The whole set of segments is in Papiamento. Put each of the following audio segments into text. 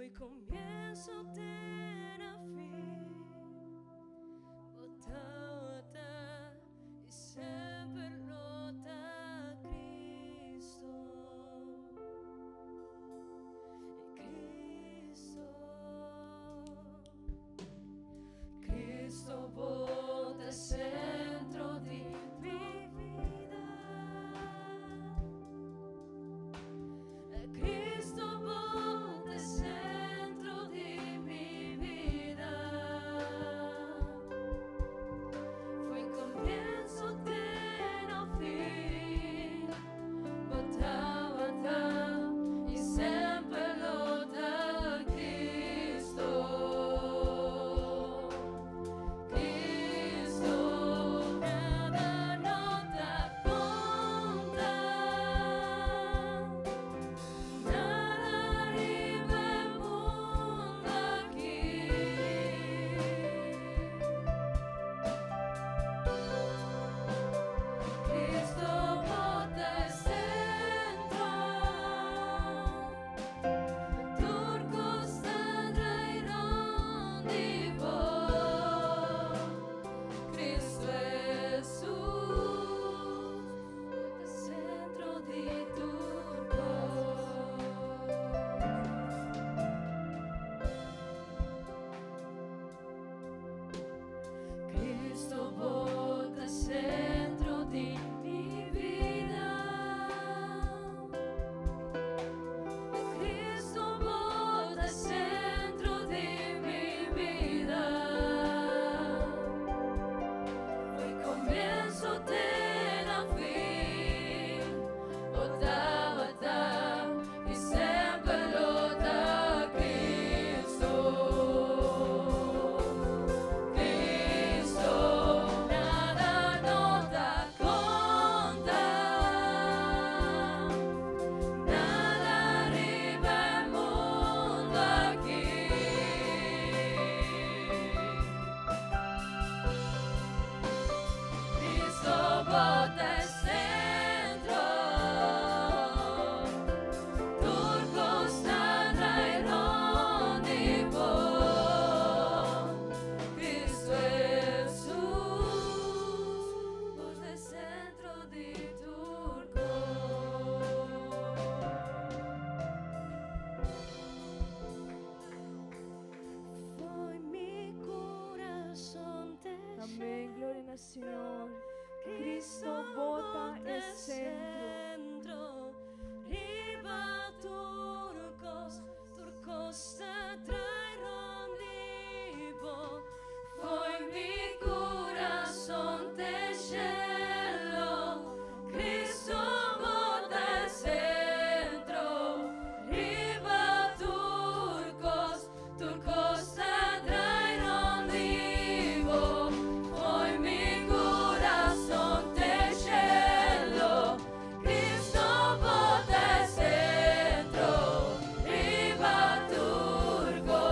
Fo'i comienzo te na fin, Bo tabata y semper lo ta Cristo. Cristo. Cristo bo ta centro di mi bida. Cristo bo ta centro di mi bida. Fo'i comienzo te na fin, Bo tabata y semper lo ta Cristo. Cristo, nada no ta conta, nada riba e mundo aki. Cristo bo ta centro, tur cos ta drai rond di bo. Cristo Jesus, bo ta centro di tur cos. Cristo bo ta centro di mi bida. Cristo bo ta centro di mi bida. Fo'i comienzo te na fin, Bo tabata y semper lo ta Cristo. Cristo, nada no ta conta, nada riba e mundo aki. Cristo bo ta centro, tur cos ta drai rond di bo. Cristo Jesus, bo ta centro di tur cos. Fo'i mi curason te Amén. Gloria na Señor. Cristo bo ta e centro. Riba tur cos, tur cos ta drai rond di bo. Fo'i mi curason te cielo, Cristo bo ta centro. Riba tur cos, tur cos ta drai rond di bo. Fo'i mi curason te cielo, Cristo bo ta centro. Riba tur cos.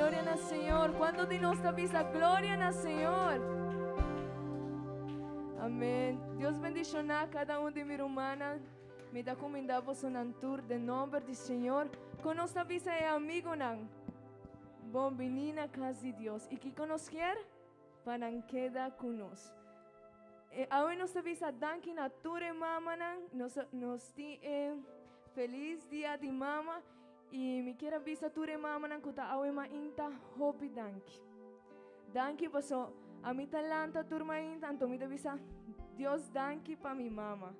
Gloria na Señor. Cuanto di nos ta bisa gloria na Señor? Amén. Dios bendiciona cada un di mi rumannan. Mi ta cuminda bosonan tur den nomber di Señor. Con nos ta bisa e amigonan? Bon bini na cas di Dios. Y kico nos kier? Pa nan keda cu nos. E awe nos ta bisa danki na tur e mamanan. Nos, nos tin e feliz dia di mama. Y mi kier a bisa tur e mamanan cu ta awe mainta hopi danki. Danki paso ami ta lanta tur mainta anto mi ta bisa Dios danki pa mi mama.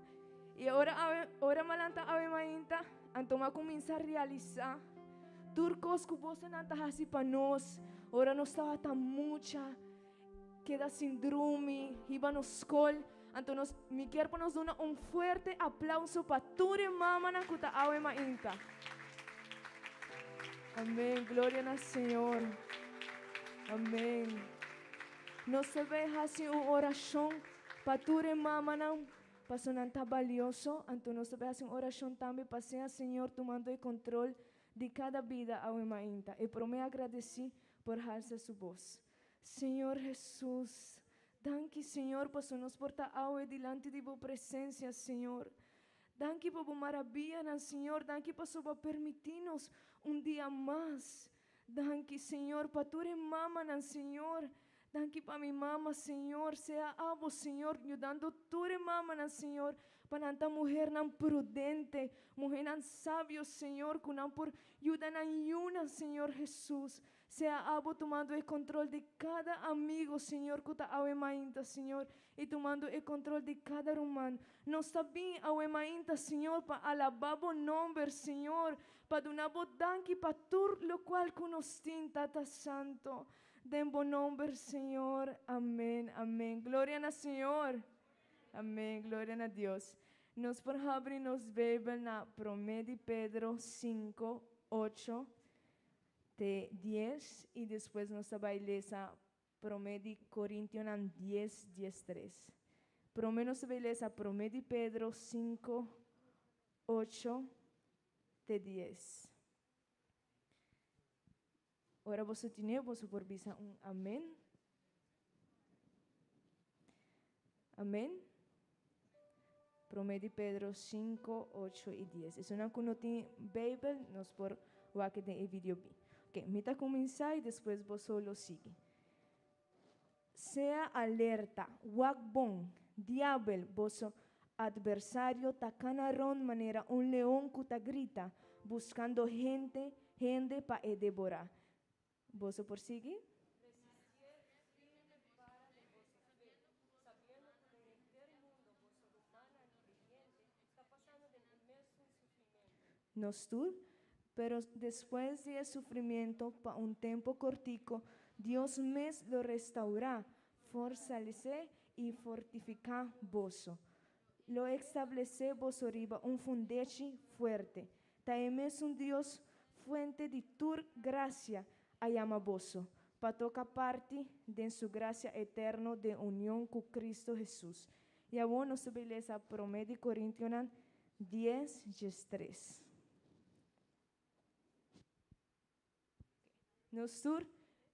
Y ora awe, ora mi a lanta awe mainta anto mi a cuminsa realisa tur cos cu bosonan ta haci pa nos ora nos tabata mucha. Keda sin drumi, hiba nos skol. Anto nos, mi kier pa nos duna un fuerte aplauso pa tur e mamanan ku ta awe mainta. Amen, gloria na Señor. Amen. Nos ta bay hasi un orashon pa tur e mamanan, paso nan ta balioso. Anto nos ta bay hasi un orashon tambe pa sea Señor tumando e control di kada bida awe mainta. E prome agradeci por halsa su bos. Señor Hesus, danki Señor paso nos por ta awe dilanti di bo presencia Señor. Danki pa bo marabianan Señor, danki paso bo a permiti nos un dia mas. Danki Señor pa tur e mamanan Señor. Danki pa mi mama Señor, sea abo Señor yudando tur e mamanan Señor pa nan ta muhernan prudente, muhernan sabio Señor cu nan por yuda nan yunan Señor Hesus. Sea abo tumando e control di cada amigo, Señor, cu ta awe mainta, Señor, y tumando e control di cada ruman. Nos ta bin awe mainta, Señor, pa alaba Bo nomber, Señor, pa duna Bo danki pa tur locual cu nos tin, Tata Santo. Den Bo nomber, Señor. Amen, amen. Gloria na Señor. Amen, gloria na Dios. Nos por habri nos Bijbel na Prome di Pedro 5, 8. Te dies i despues nos ta bai lesa Promé di Korintionan dies, 13. Promé nos ta bai lesa Promé di Pedro sinku, ocho te dies. Ora boso tine, boso por bisa un amen. Amen. Promé di Pedro 5, 8 i 10. Esunnan ku no tin Beibel, nos por wak den e video bi. Ok, mi ta kuminsá i despues boso lo sigui. Sea alerta, wak bon, diabel, boso atversario, ta kana rònt manera un leon ku ta grita, buskando hente, hende pa e deborá. Boso por sigui? Nos tur, pero despues di e sufrimiento pa un tempo cortico, Dios mes lo restaura, forsalece y fortifica boso. Lo establece boso riba un fundeshi fuerte. Ta e mesun Dios, fuente di tur gracia, a yama boso, pa toca parti den su gracia eterno den union cu Cristo Hesus. I awor nos ta bay lesa Prome di Corintionan dies, 13. Nos tur,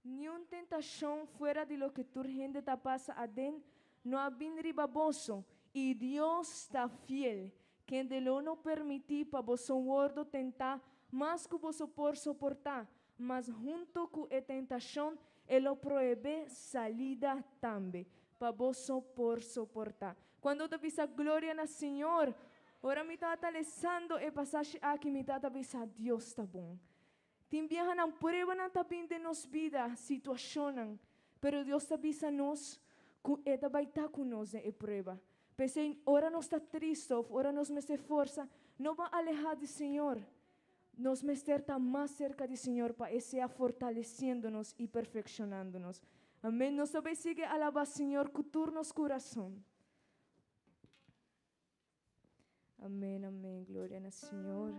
niun tentashon fuera di loke tur hende ta pasa aden no a bin riba boso, i Dios ta fiel, kende lo no permití pa boso wòrdu tentá mas ku boso por soportá, mas hunto ku e tentashon e lo proebé salida tambe, pa boso por soportá. Kuando ta bisa gloria na Señor, ora mi tabata lesando e pasashi aki mi tabata bisa Dios ta bon. Tin biahanan pruebanan ta bin den nos bida, situashonnan, pero Dios ta bisa nos ku E ta bai ta ku nos den e prueba. P'esei, ora nos ta tristu òf ora nos mester forsa, no ban alehá di Señor. Nos mester ta mas serka di Señor pa E sea fortalesiendo nos i perfekshonando nos. Amén. Nos ta bai sigui alabá Señor ku tur nos kurason. Amén, amén. Gloria na Señor.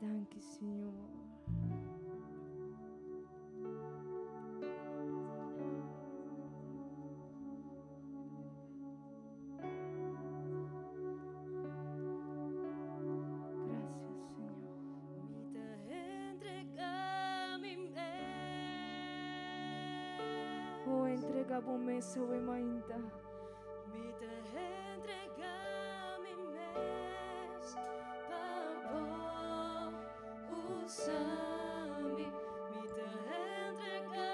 Danki, Señor. Gracias, Señor. Mi ta entregá. entrega bo mes awe mainta. Mi ta entrega mi mes pa bo usa mi. Mi ta entrega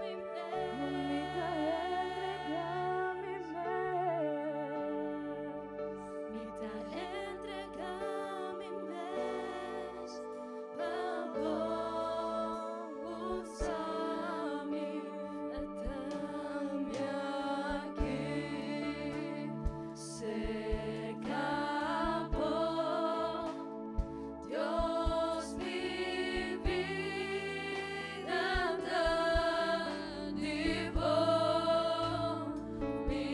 mi mes. Mi ta entrega mi mes. Mi ta entrega mi mes pa bo usa mi. Ata mi aki serka bo. Dios, mi bida ta di bo, mi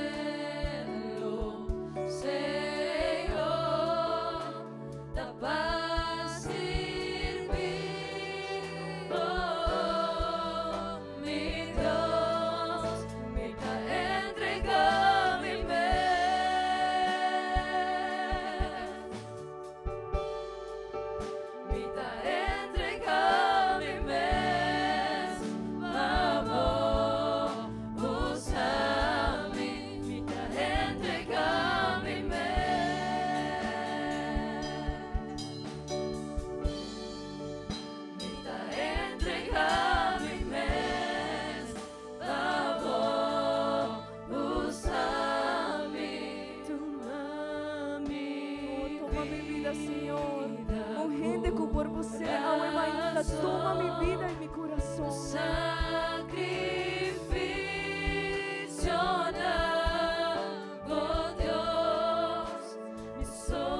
anhelo, Señor, ta pa sirbi bo, mi Dios, mi ta entrega mi mes. Mi ta entrega mi mes pa bo usa mi. Mi ta entrega mi mes. Mi ta entrega mi mes pa bo usa mi. Tuma mi Oh, tuma mi bida, Señor. Oh, hende ku por bo awe mainta, tuma mi bida i mi kurason. Sakrifisio na bo, Dios, mi soñonan,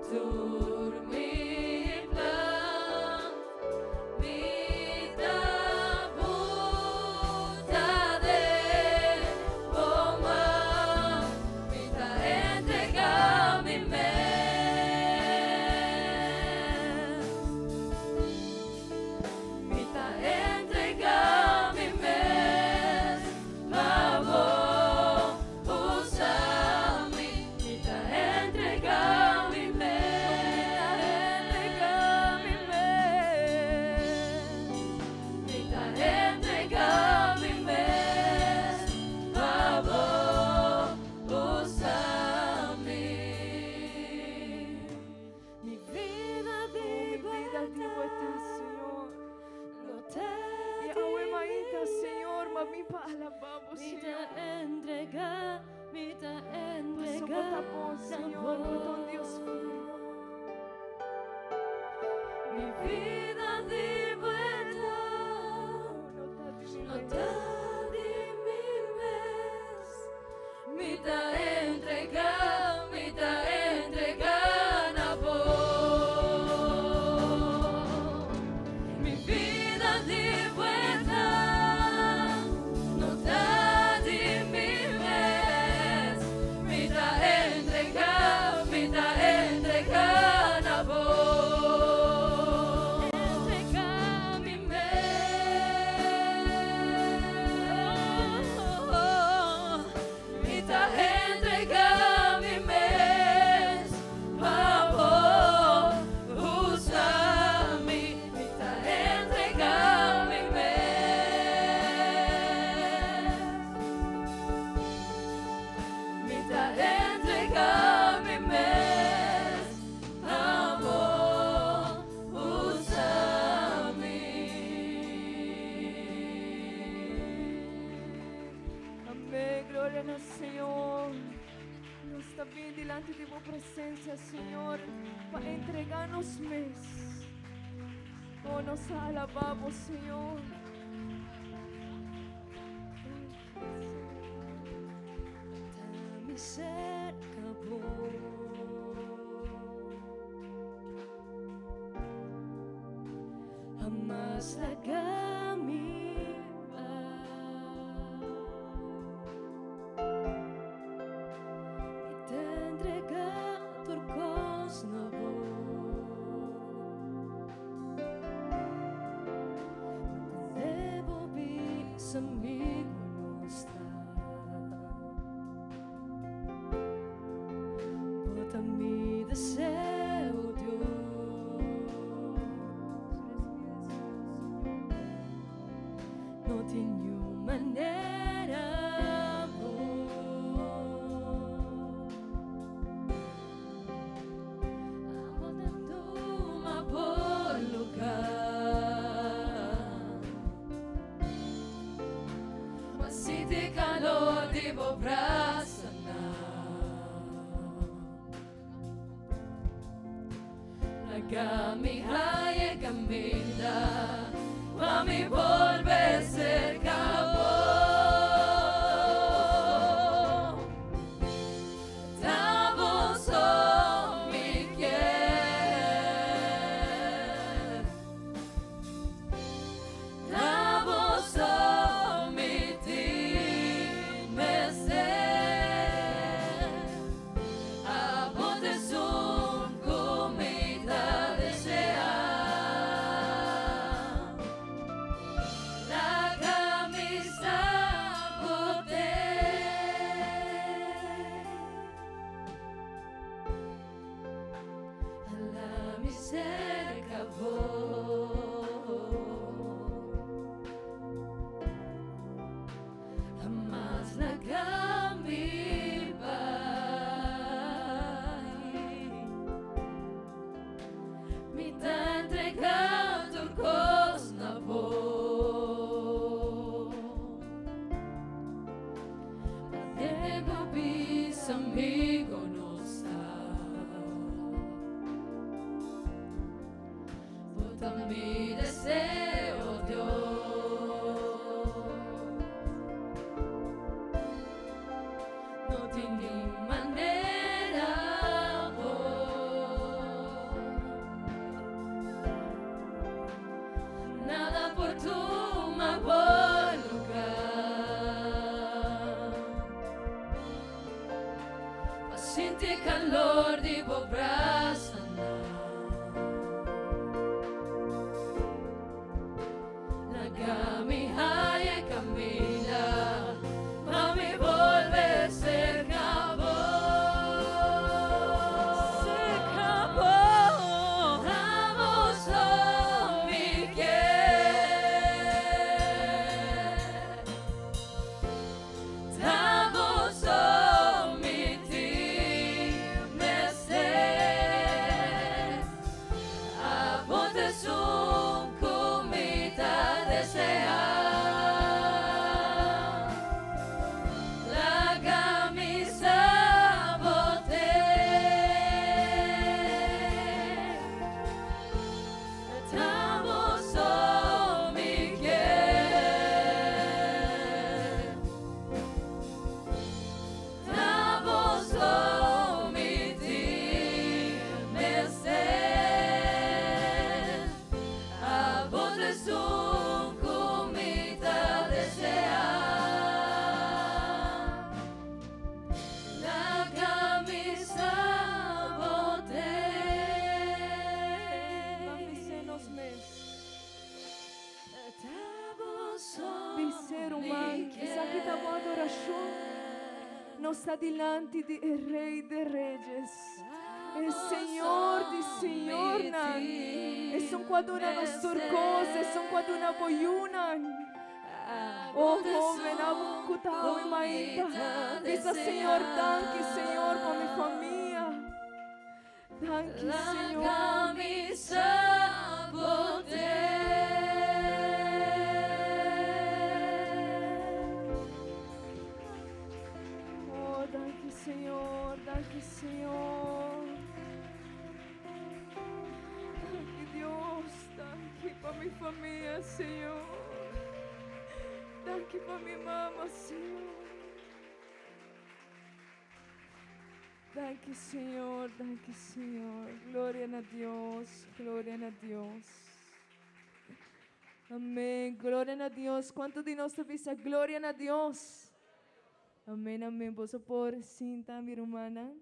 tur mi plan, mi ta buta den bo man, mi ta entrega mi mes. Mi ta entrega mi mes pa bo usa mi. Mi ta entrega mi mes. Entrega mi mes. Mi ta entrega mi mes pa bo usa mi. Mi bida Oh, mi bida di bo ta, Señor. No ta I awe mainta, Señor, m'a bin pa alabá bo, Mi Señor. ta entrega, mi ta Paso entrega bo ta bon, Señor, bo ta un Dios fiel. Mi bida di bo ta, Oh, no ta di mi no mes. Ta di mi mes. Mi ta entrega, mi ta entrega na bo. Mi bida di bo ta, no ta di mi mes. Mi ta entrega, mi ta entrega na bo. Entrega mi mes. Mi ta entrega mi mes pa bo usa mi. Mi ta entrega mi mes. Mi ta entrega mi mes pa bo usa mi. Amèn. Gloria na Señor. Nos ta bin dilanti di bo presensia, Señor, pa entregá nos mes. Oh, nos alabá bo, Señor. Thank you, Señor. Mi serka bo. Hamas laga mi bai. Mi ta entrega tur kos na bo. Debo bisa mi no ta. Bo ta mi deseo, Dios. Laga mi haya caminda pa mi bolbe cerca bo. Ta bo so mi kier. Ta bo so mi tin mester. Abo ta esun ku mi ta deseá. Laga mi sa bo te. Hala mi serka bo. Hamas laga mi bai. Mi ta entrega tur kos na bo. Ate bo bisa mi go no sa. Bo ta mi deseo, Dios. No tin ni manera bo. Nada por tuma bo lugar. Pa sinti calor di bo brasanan. Laga mi haya caminda pa mi bolbe cerca bo. Cerca bo. Ta bo so mi kier. Ta bo so mi tin mester. Abo ta esun ku mi ta deseá. Laga mi sa bo te. Ta bo so mi kier. Ta bo so mi tin mester. Abo ta esun ku mi ta deseá. Laga mi sa bo te. Ban bis'é nos mes. Ta bo so Bis'é mi ruman, esaki ta bo adorashon. kier. Nos ta dilanti di e Rei de Reyes, e Señor di señornan, esun ku a duna nos tur kos, esun ku a duna bo yunan. Oh hoben, abo ku ta awe mainta, bisa Señor danki Señor pa mi famia. Danki Señor. Laga mi sa bo te. Oh, danki Señor, danki Señor. Danki Dios, danki pa mi famia, Señor. Danki pa mi mama, Señor. Danki Señor, danki Señor. Gloria na Dios, gloria na Dios. Amén. Gloria na Dios. Kuantu di nos ta bisa gloria na Dios? Amén, amén. Boso por sinta, mi rumannan.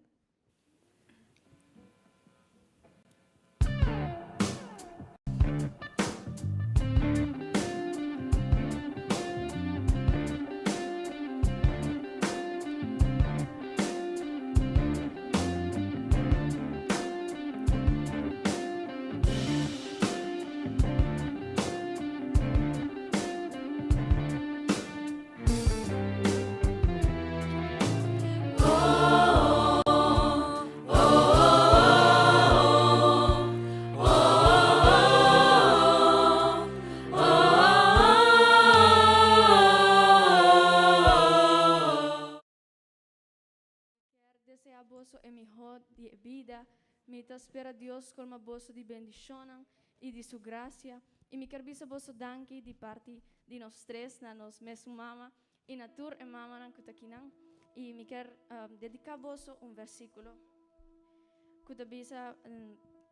Kier desea boso e miho di e bida. Mi ta spera Dios colma boso di bendicionnan y di su gracia. Y mi kier bisa boso danki di parti di nos tres na nos mesun mama y na tur e mamanan cu ta kinan. Y mi kier dedica boso un versiculo cu ta bisa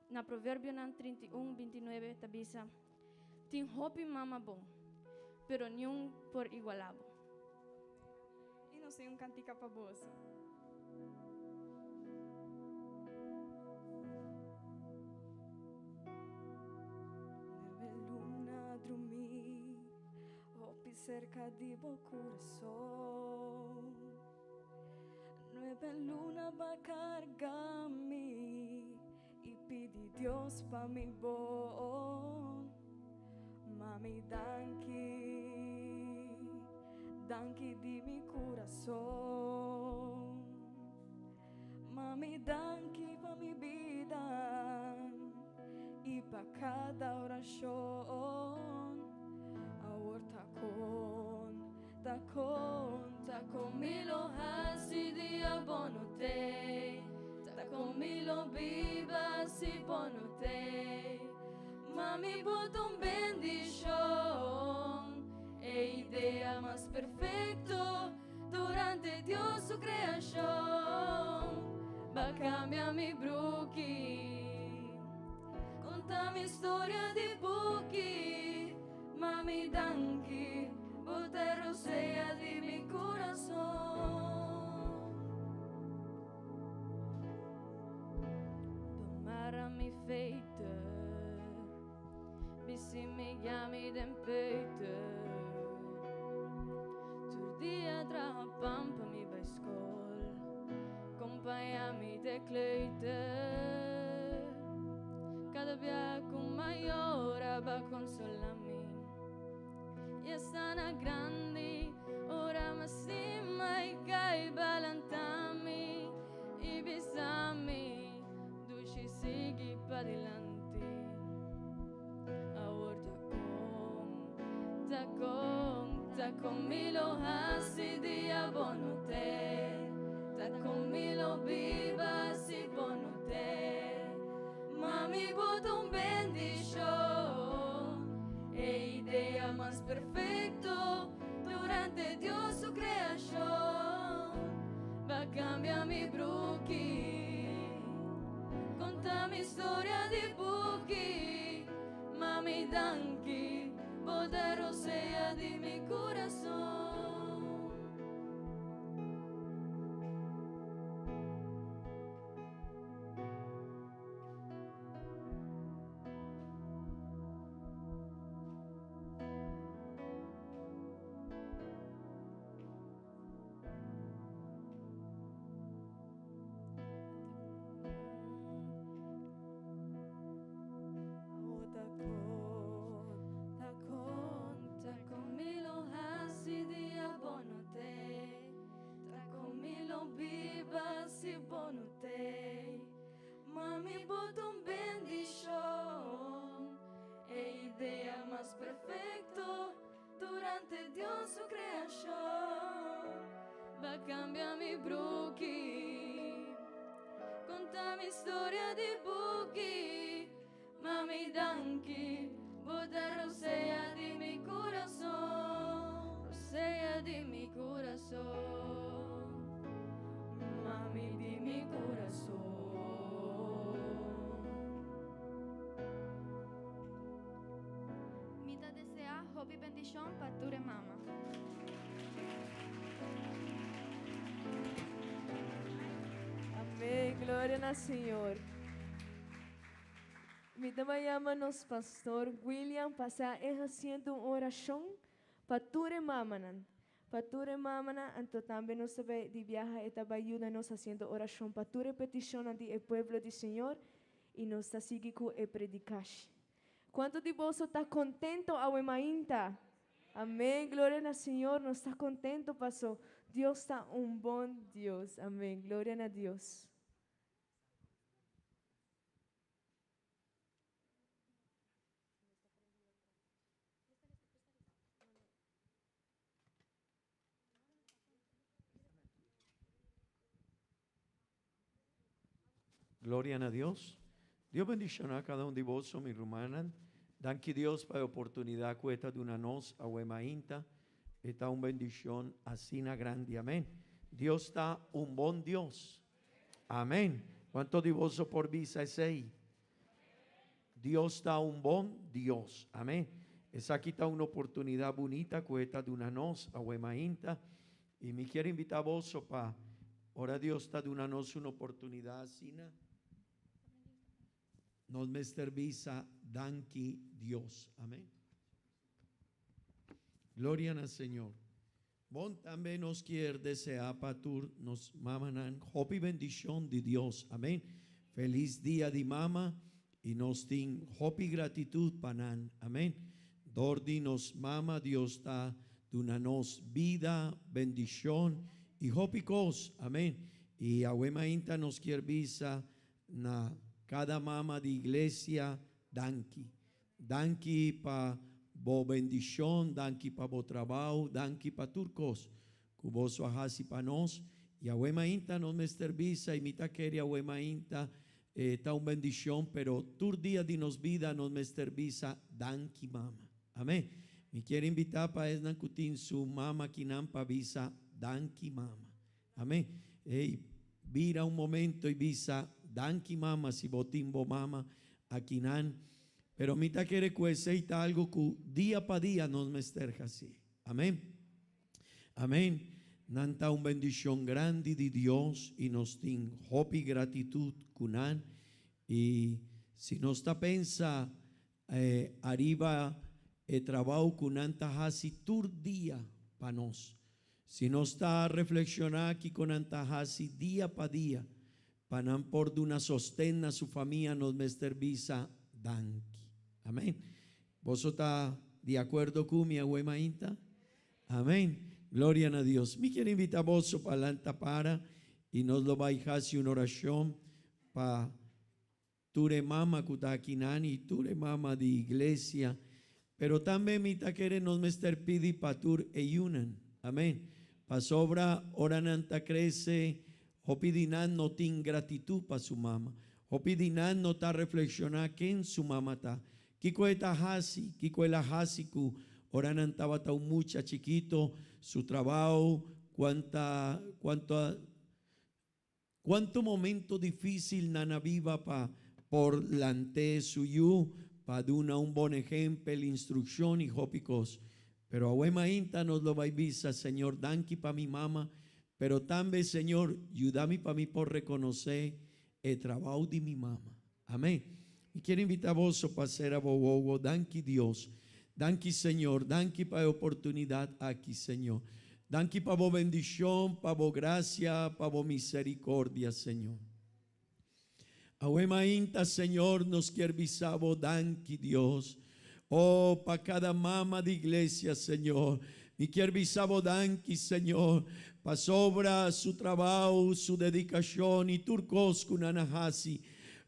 na Proverbionan 31, 29 ta bisa, Tin hopi mama bon, pero niun por iguala bo. Y nos tin un cantica pa boso. Nuebe luna drumí, hopi cerca di bo curason. Nuebe luna ba carga mi y pidi Dios pa mi bon. Mami danki, danki di mi curason. Mami danki pa mi bida y pa cada oracion. Awor ta con, ta con, Ta con mi lo haci dia bo no tey. Ta con mi lo biba si bo no tey. Mami bo ta un bendicion. E idea mas perfecto durante Dios su creacion. Ba cambia mi bruki. Conta mi historia di buki. Mami danki, bo ta e rosea di mi curason. Bo mara mi feter, bisti mi guia mi den peuter. Tur dia traha pan pa mi bai skol, compaña mi te kleuter. Cada bia cu mayor a ba consola mi, y esta na grandi ora mi a stima y cay balanta mi y bisa mi, Dushi sigui padilanti. Awor ta con, ta con, ta con mi lo haci dia bo no te, ta con mi lo biba si bo no te. Mami bo ta un bendicion, e idea mas perfecto durante Dios su creacion. Ba cambia mi bruki, conta mi historia di buki. Mami danki, bo ta e rosea di mi curason. Ta con mi lo haci dia bo no t'ey. Ta con mi lo biba si bo no t'ey. Mami bo ta un bendicion. E idea mas perfecto durante Dios su creacion. Ba cambia mi bruki. Conta mi historia di buki. Mami danki, bo ta rosea di mi curason, rosea di mi curason, mami di mi curason. Mi ta desea hopi bendicion pa tur e mama. Amén, gloria na Señor. Mi ta bai yama nos pastor William pa sa e haciendo un oracion pa tur e mamanan. Pa tur e mamanan, anto tambe nos ta bai di biaha e ta bai yuda nos haciendo oracion pa tur e peticionnan di e pueblo di Señor y nos ta sigui cu e predicashi. Cuanto di boso ta contento awe mainta? Amen, gloria na Señor, nos ta contento paso Dios ta un bon Dios. Amen, gloria na Dios. Gloria na Dios. Dios bendishoná kada un di boso, mi rumannan. Danki Dios pa e oportunidat ku e ta duna nos awe mainta. E ta un bendishon asina grandi. Amén. Dios ta un bon Dios. Amén. Kuantu di boso por bisa esei? Dios ta un bon Dios. Amén. Esaki ta un oportunidat bunita ku e ta duna nos awe mainta. I mi kier invitá boso pa ora Dios ta duna nos un oportunidat asina, nos mester bisa danki Dios. Amén. Gloria na Señor. Bon, tambe nos kier deseá pa tur nos mamanan hopi bendishon di Dios. Amén. Felis dia di mama i nos tin hopi gratitut pa nan. Amén. Dor di nos mama Dios ta duna nos bida, bendishon i hopi kos. Amén. I awe mainta nos kier bisa na kada mama di iglesia danki. Danki pa bo bendishon, danki pa bo trabou, danki pa tur kos ku boso a hasi pa nos. I awe mainta nos mester bisa, i mi ta kere awe mainta ta un bendishon, pero tur dia di nos bida nos mester bisa danki mama. Amen. Mi kier invitá pa esnan ku tin su mama kinan pa bisa danki mama. Amen. Ey, bira un momento y bisa, Danki mama si bo tin bo mama akinan. Pero mi ta kere ku esey ta algo ku dia pa dia nos mester hasi. Amen. Amen. Nan ta un bendicion grandi di Dios y nos tin hopi gratitud ku nan. Y si nos ta pensa Ariba e trabou ku nan ta hasi tur dia pa nos. Si nos ta reflekshoná kiko nan ta hasi dia pa dia pa nan por duna sosten na su famia nos mester bisa danki. Amèn. Boso ta di akuerdo ku mi awe mainta? Amèn. Gloria na Dios. Mi kier invitá boso pa lanta para i nos lo bai hasi un orashon pa Tur e mama ku ta akinan i tur e mama di iglesia, pero tambe mi ta kere nos mester pidi pa tur e yunan. Amen. Pasobra ora nan ta krese, hopi di nan no tin gratitut pa su mama. Hopi di nan no ta reflekshoná ken su mama ta, kiko e ta hasi, kiko el a hasi ku ora nan tabata un mucha chikito, su trabou, kuanta, kuantu Cuanto momento dificil nan a biba pa por lant'é su yu, pa duna un bon ehempel, instruccion y hopi cos. Pero awe mainta nos lo bay bisa, Señor danki pa mi mama, pero tambe Señor yuda mi pa mi por reconoce e trabao di mi mama. Amen. Mi kier invita boso pa cera bo wowo. Danki Dios. Danki Señor. Danki pa e oportunidad aki Señor. Danki pa bo bendicion, pa bo gracia, pa bo misericordia Señor. Awe mainta Señor nos kier bisa bo danki Dios. Oh pa cada mama di iglesia Señor. Mi kier bisa bo danki Señor pasobra su trabao, su dedicacion y tur cos cu nan a haci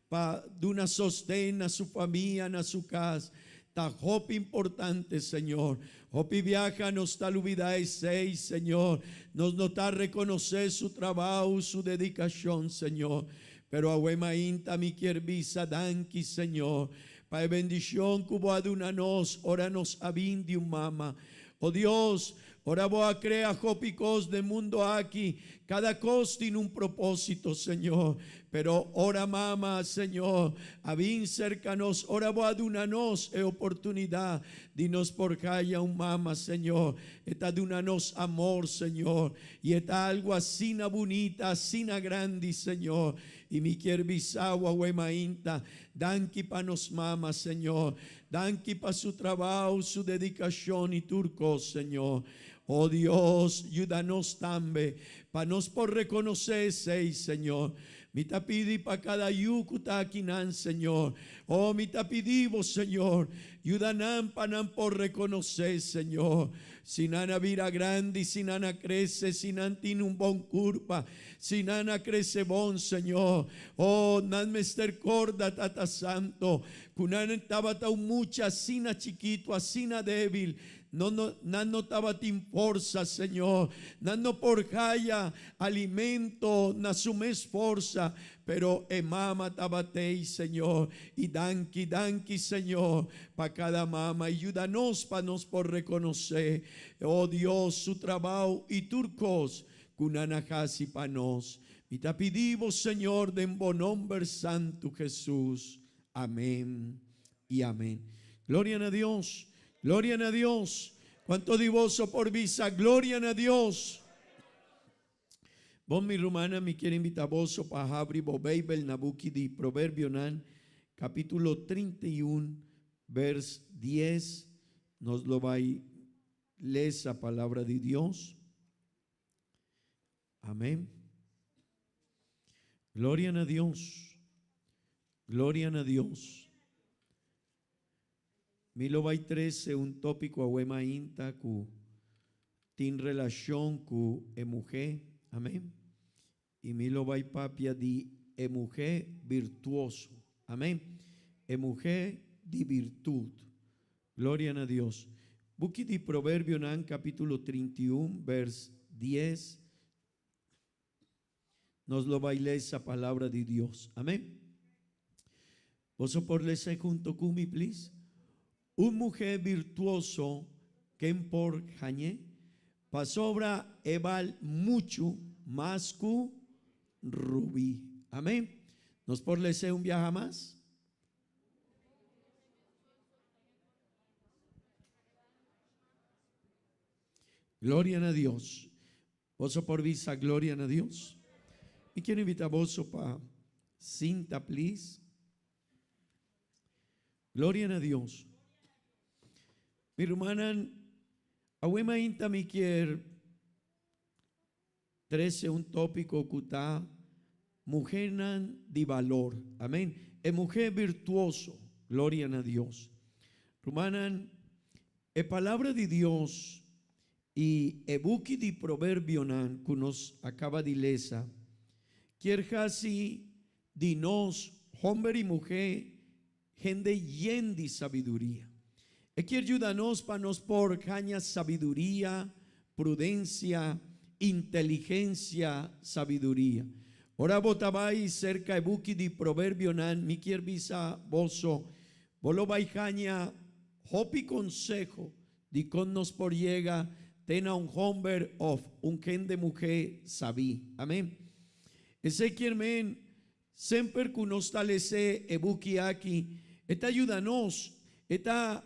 pa duna sosten na su famia, na su cas. Ta hopi importante Señor. Hopi biaha nos ta lubida esey Señor. Nos no ta reconoce su trabao, su dedicacion Señor. Pero awe mainta mi kier bisa danki Señor Pa e bendicion cu bo a duna nos ora nos a bin di un mama. O Dios, ora bo a crea hopi cos den mundo aki, cada cos tin un proposito, Señor. Pero ora mama, Señor, a bin cerca nos, ora bo a duna nos e oportunidad di nos por haya un mama, Señor, e ta duna nos amor, Señor. Y e ta algo asina bunita, asina grandi, Señor. Y mi kier bisa bo awe mainta, Danki pa nos mama, Señor. Danki pa su trabao, su dedicacion y tur cos, Señor. Oh Dios, yuda nos tambe pa nos por reconoce esey, Señor. Mi ta pidi pa cada yu cu ta akinan, Señor. Oh, mi ta pidi Bo, Señor, yuda nan pa nan por reconoce, Señor. Si nan a bira grandi, si nan a crece, si nan tin un bon curpa, Si nan a crece bon, Señor, oh, nan mester corda, Tata Santo, cu nan tabata un mucha asina chikito, asina debil. No, no, nan no tabatin forsa, Señor. Nan no por haya alimento na su mes forsa, pero e mama tabat'ei, Señor. I danki, danki, Señor, pa kada mama. I yuda nos pa nos por rekonosé, oh Dios, su trabou i tur kos ku nan a hasi pa nos. Mi ta pidi Bo, Señor, den Bo nomber santu, Hesus. Amén i amén. Gloria na Dios, gloria na Dios. Cuanto di boso por bisa gloria na Dios? Bon mi rumannan, mi kier invita boso pa habri bo Beibel na buki di Proverbionan, capítulo 31, vers 10. Nos lo bai lesa palabra di Dios. Amén. Gloria na Dios. Gloria na Dios. Mi lo bai trece un tópico awe mainta cu tin relacion cu e muhe. Amén. Y mi lo bai papia di e muhe virtuoso. Amén. E muhe di virtud. Gloria na Dios. Buki di Proverbionan capítulo 31 vers 10. Nos lo bai lesa palabra di Dios. Amén. Boso por lesa junto cu mi, please? Un muhe virtuoso ken por hañ'é? Pasobra e bal muchu mas cu rubí. Amén. Nos por lesa un biaha mas? Gloria na Dios. Boso por bisa gloria na Dios? Mi kier invita boso pa sinta please. Gloria na Dios. Mi rumannan, awe mainta mi kier Trece un tópico cu ta Muhernan di Balor. Amen. E muher virtuoso. Gloria na Dios. Rumannan, e Palabra di Dios y e buki di Proverbionan cu nos a caba di lesa, kier haci di nos, homber y muher, Hende yen di sabiduria. E kier yuda nos pa nos por haña sabiduria, prudensia, inteligensia, sabiduria. Ora bo ta bai serka e buki di Proverbionan, mi kier bisa boso, bo lo bai haña hopi konseho di kon nos por yega te na un homber òf un hende muhé sabí. Amén. Esei kier men Semper ku nos ta les'é e buki aki, e ta yuda nos, e ta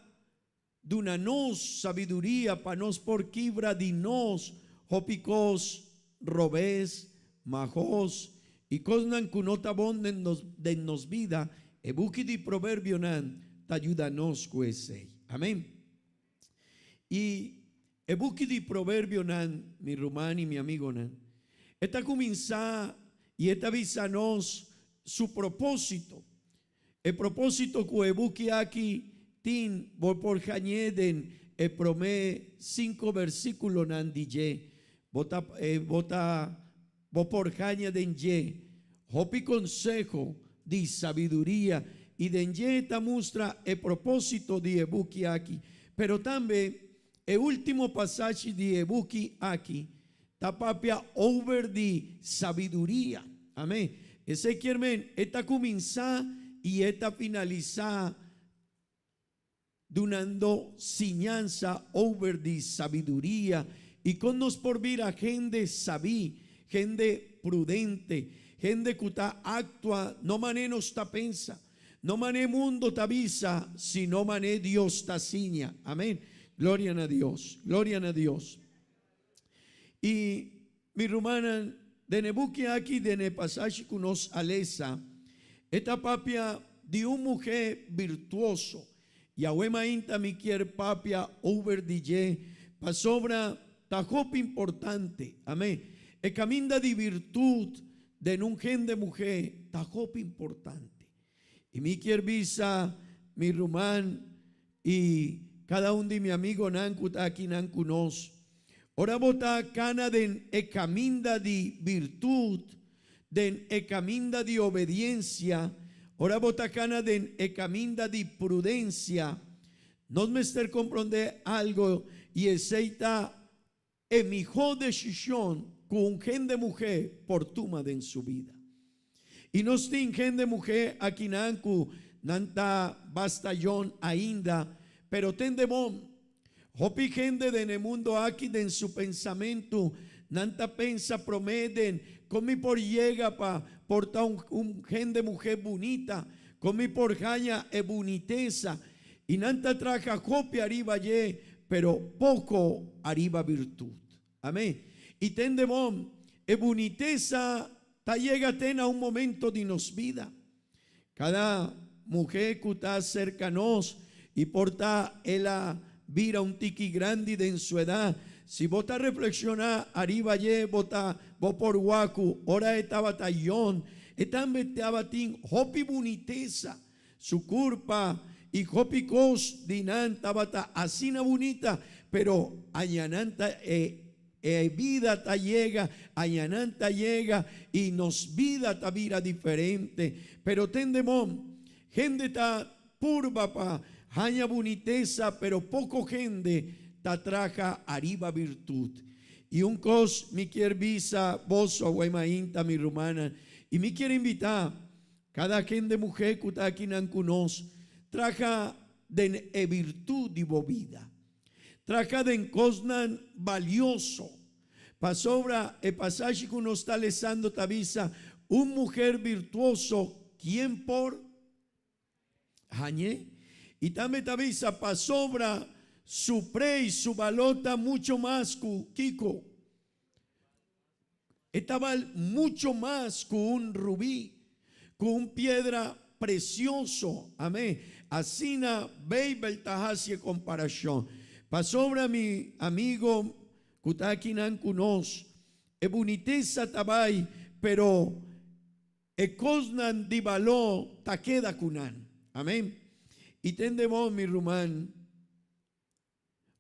duna nos sabiduria pa nos por kibra di nos hopi kos robes, mahos i kosnan ku no ta bon den nos den nos bida. E buki di Proverbionan ta yuda nos ku esei. Amen. I e buki di Proverbionan, mi ruman i mi amigonan, e ta kuminsá i e ta bisa nos su propósito. E propósito ku e buki aki tin bo por hañ'é den e promé sinku versíkulonan di dje. Bo ta bo ta bo por haña den dje hopi konseho di sabiduria i den dje ta mustra e propósito di e buki aki. Pero tambe e último pasashi di e buki aki ta papia over di sabiduria. Amén. Esei kier men e ta kuminsá i e ta finalisá dunando siñansa over di sabiduria i kon nos por bira hende sabí, hende prudente, hende ku ta aktua no manera nos ta pensa, no manera mundo ta bisa, sino manera Dios ta siña. Amén. Gloria na Dios. Gloria na Dios. I mi rumannan, den e buki aki, den e pasashi ku nos a lesa, e ta papia di un muhé birtuoso. Yahweh mainta mi kier papia over di dje, pasobra ta hopi importante. Amén. E kaminda di birtut den un hende muhé ta hopi importante. I mi kier bisa mi ruman i kada un di mi amigonan ku ta akinan ku nos, ora bo ta kana den e kaminda di birtut, den e kaminda di obediensia, ora bo ta kana den e kaminda di prudensia, Nos mester komprondé algo i esei ta e mihó desishon ku un hende muhé por tuma den su bida. I nos tin hende muhé akinan ku nan ta basta yon ainda, pero tende bon, hopi hende den e mundo aki den su pensamentu nan ta pensa promé den kon mi por yega pa por ta un un hende muhé bunita, kon mi por haña e bunitesa, I nan ta traha hopi ariba dje, pero poko ariba birtut. Amén. I tende bon, e bunitesa ta yega te na un momento di nos bida. Kada muhé ku ta serka nos i por ta el a bira un tiki grandi den su edat, si bo ta reflekshoná ariba dje, bo ta bo por wak ku ora e tabata yon, e tambe tabatin hopi bunitesa. Su kurpa i hopi kos di nan tabata asina bunita, pero añanan ta e e bida ta yega, añanan ta yega i nos bida ta bira diferente. Pero tende bon, hende ta purba pa haña bunitesa, pero poko hende ta traha ariba birtut. I un kos mi kier bisa boso awor mainta, mi rumannan, i mi kier invitá Kada hende muhé ku ta akinan ku nos, traha den e birtut di bo bida. Traha den kosnan balioso. Pasobra e pasashi ku nos ta lesando ta bisa, Un muher birtuoso, kien por hañ'é? I tambe ta bisa, Pasobra su preis, su balor ta mucho mas ku kiko? E ta bal mucho mas ku un rubí, ku un piedra presioso. Amén. Asina Beibel ta hasi e komparashon. Pasobra mi amigo ku ta akinan ku nos, e bunitesa ta bai, pero e kosnan di baló ta keda ku nan. Amén. I tende bon, mi ruman.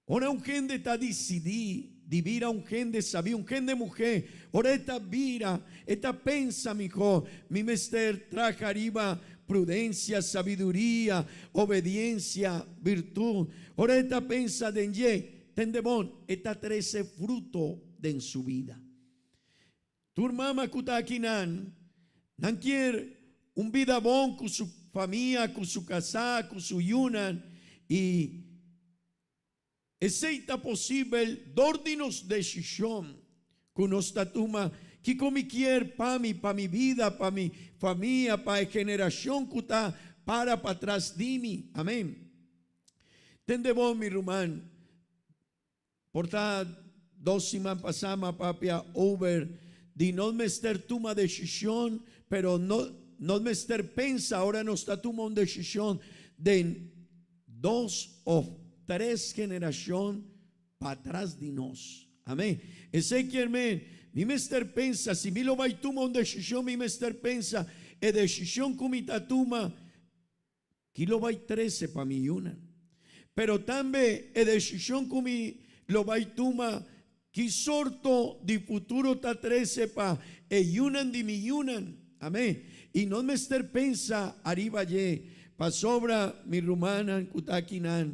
Ora un hende ta disidí di bira un hende sabí, un hende muhé, ora e ta bira, e ta pensa mihó, Mi mester traha riba prudensia, sabiduria, obediensia, birtut. Ora e ta pensa den dje, tende bon, e ta trese fruto den su bida. Tur mama ku ta akinan, nan kier un bida bon ku su famia, ku su kasá, ku su yunan, i esei ta posibel dor di nos desishon ku nos ta tuma, Kiko mi kier pa mi, pa mi bida, pa mi famia, pa e generashon ku ta para patras di mi? Amen. Tende bon, mi ruman. Por ta dos siman pasá m'a papia over di nos mester tuma desishon, pero no nos mester pensa ora nos ta tuma un desishon den dos of tres generashon patras di nos. Amén. Esei kier men, mi mester pensa, si mi lo bai tuma un desishon, mi mester pensa e desishon ku mi ta tuma, Ki lo bai trese pa mi yunan. Pero tambe e desishon ku mi lo bai tuma ki sorto di futuro ta trese pa e yunan di mi yunan. Amen. I no mester pensa ariba dje, pasobra mi rumannan ku ta akinan,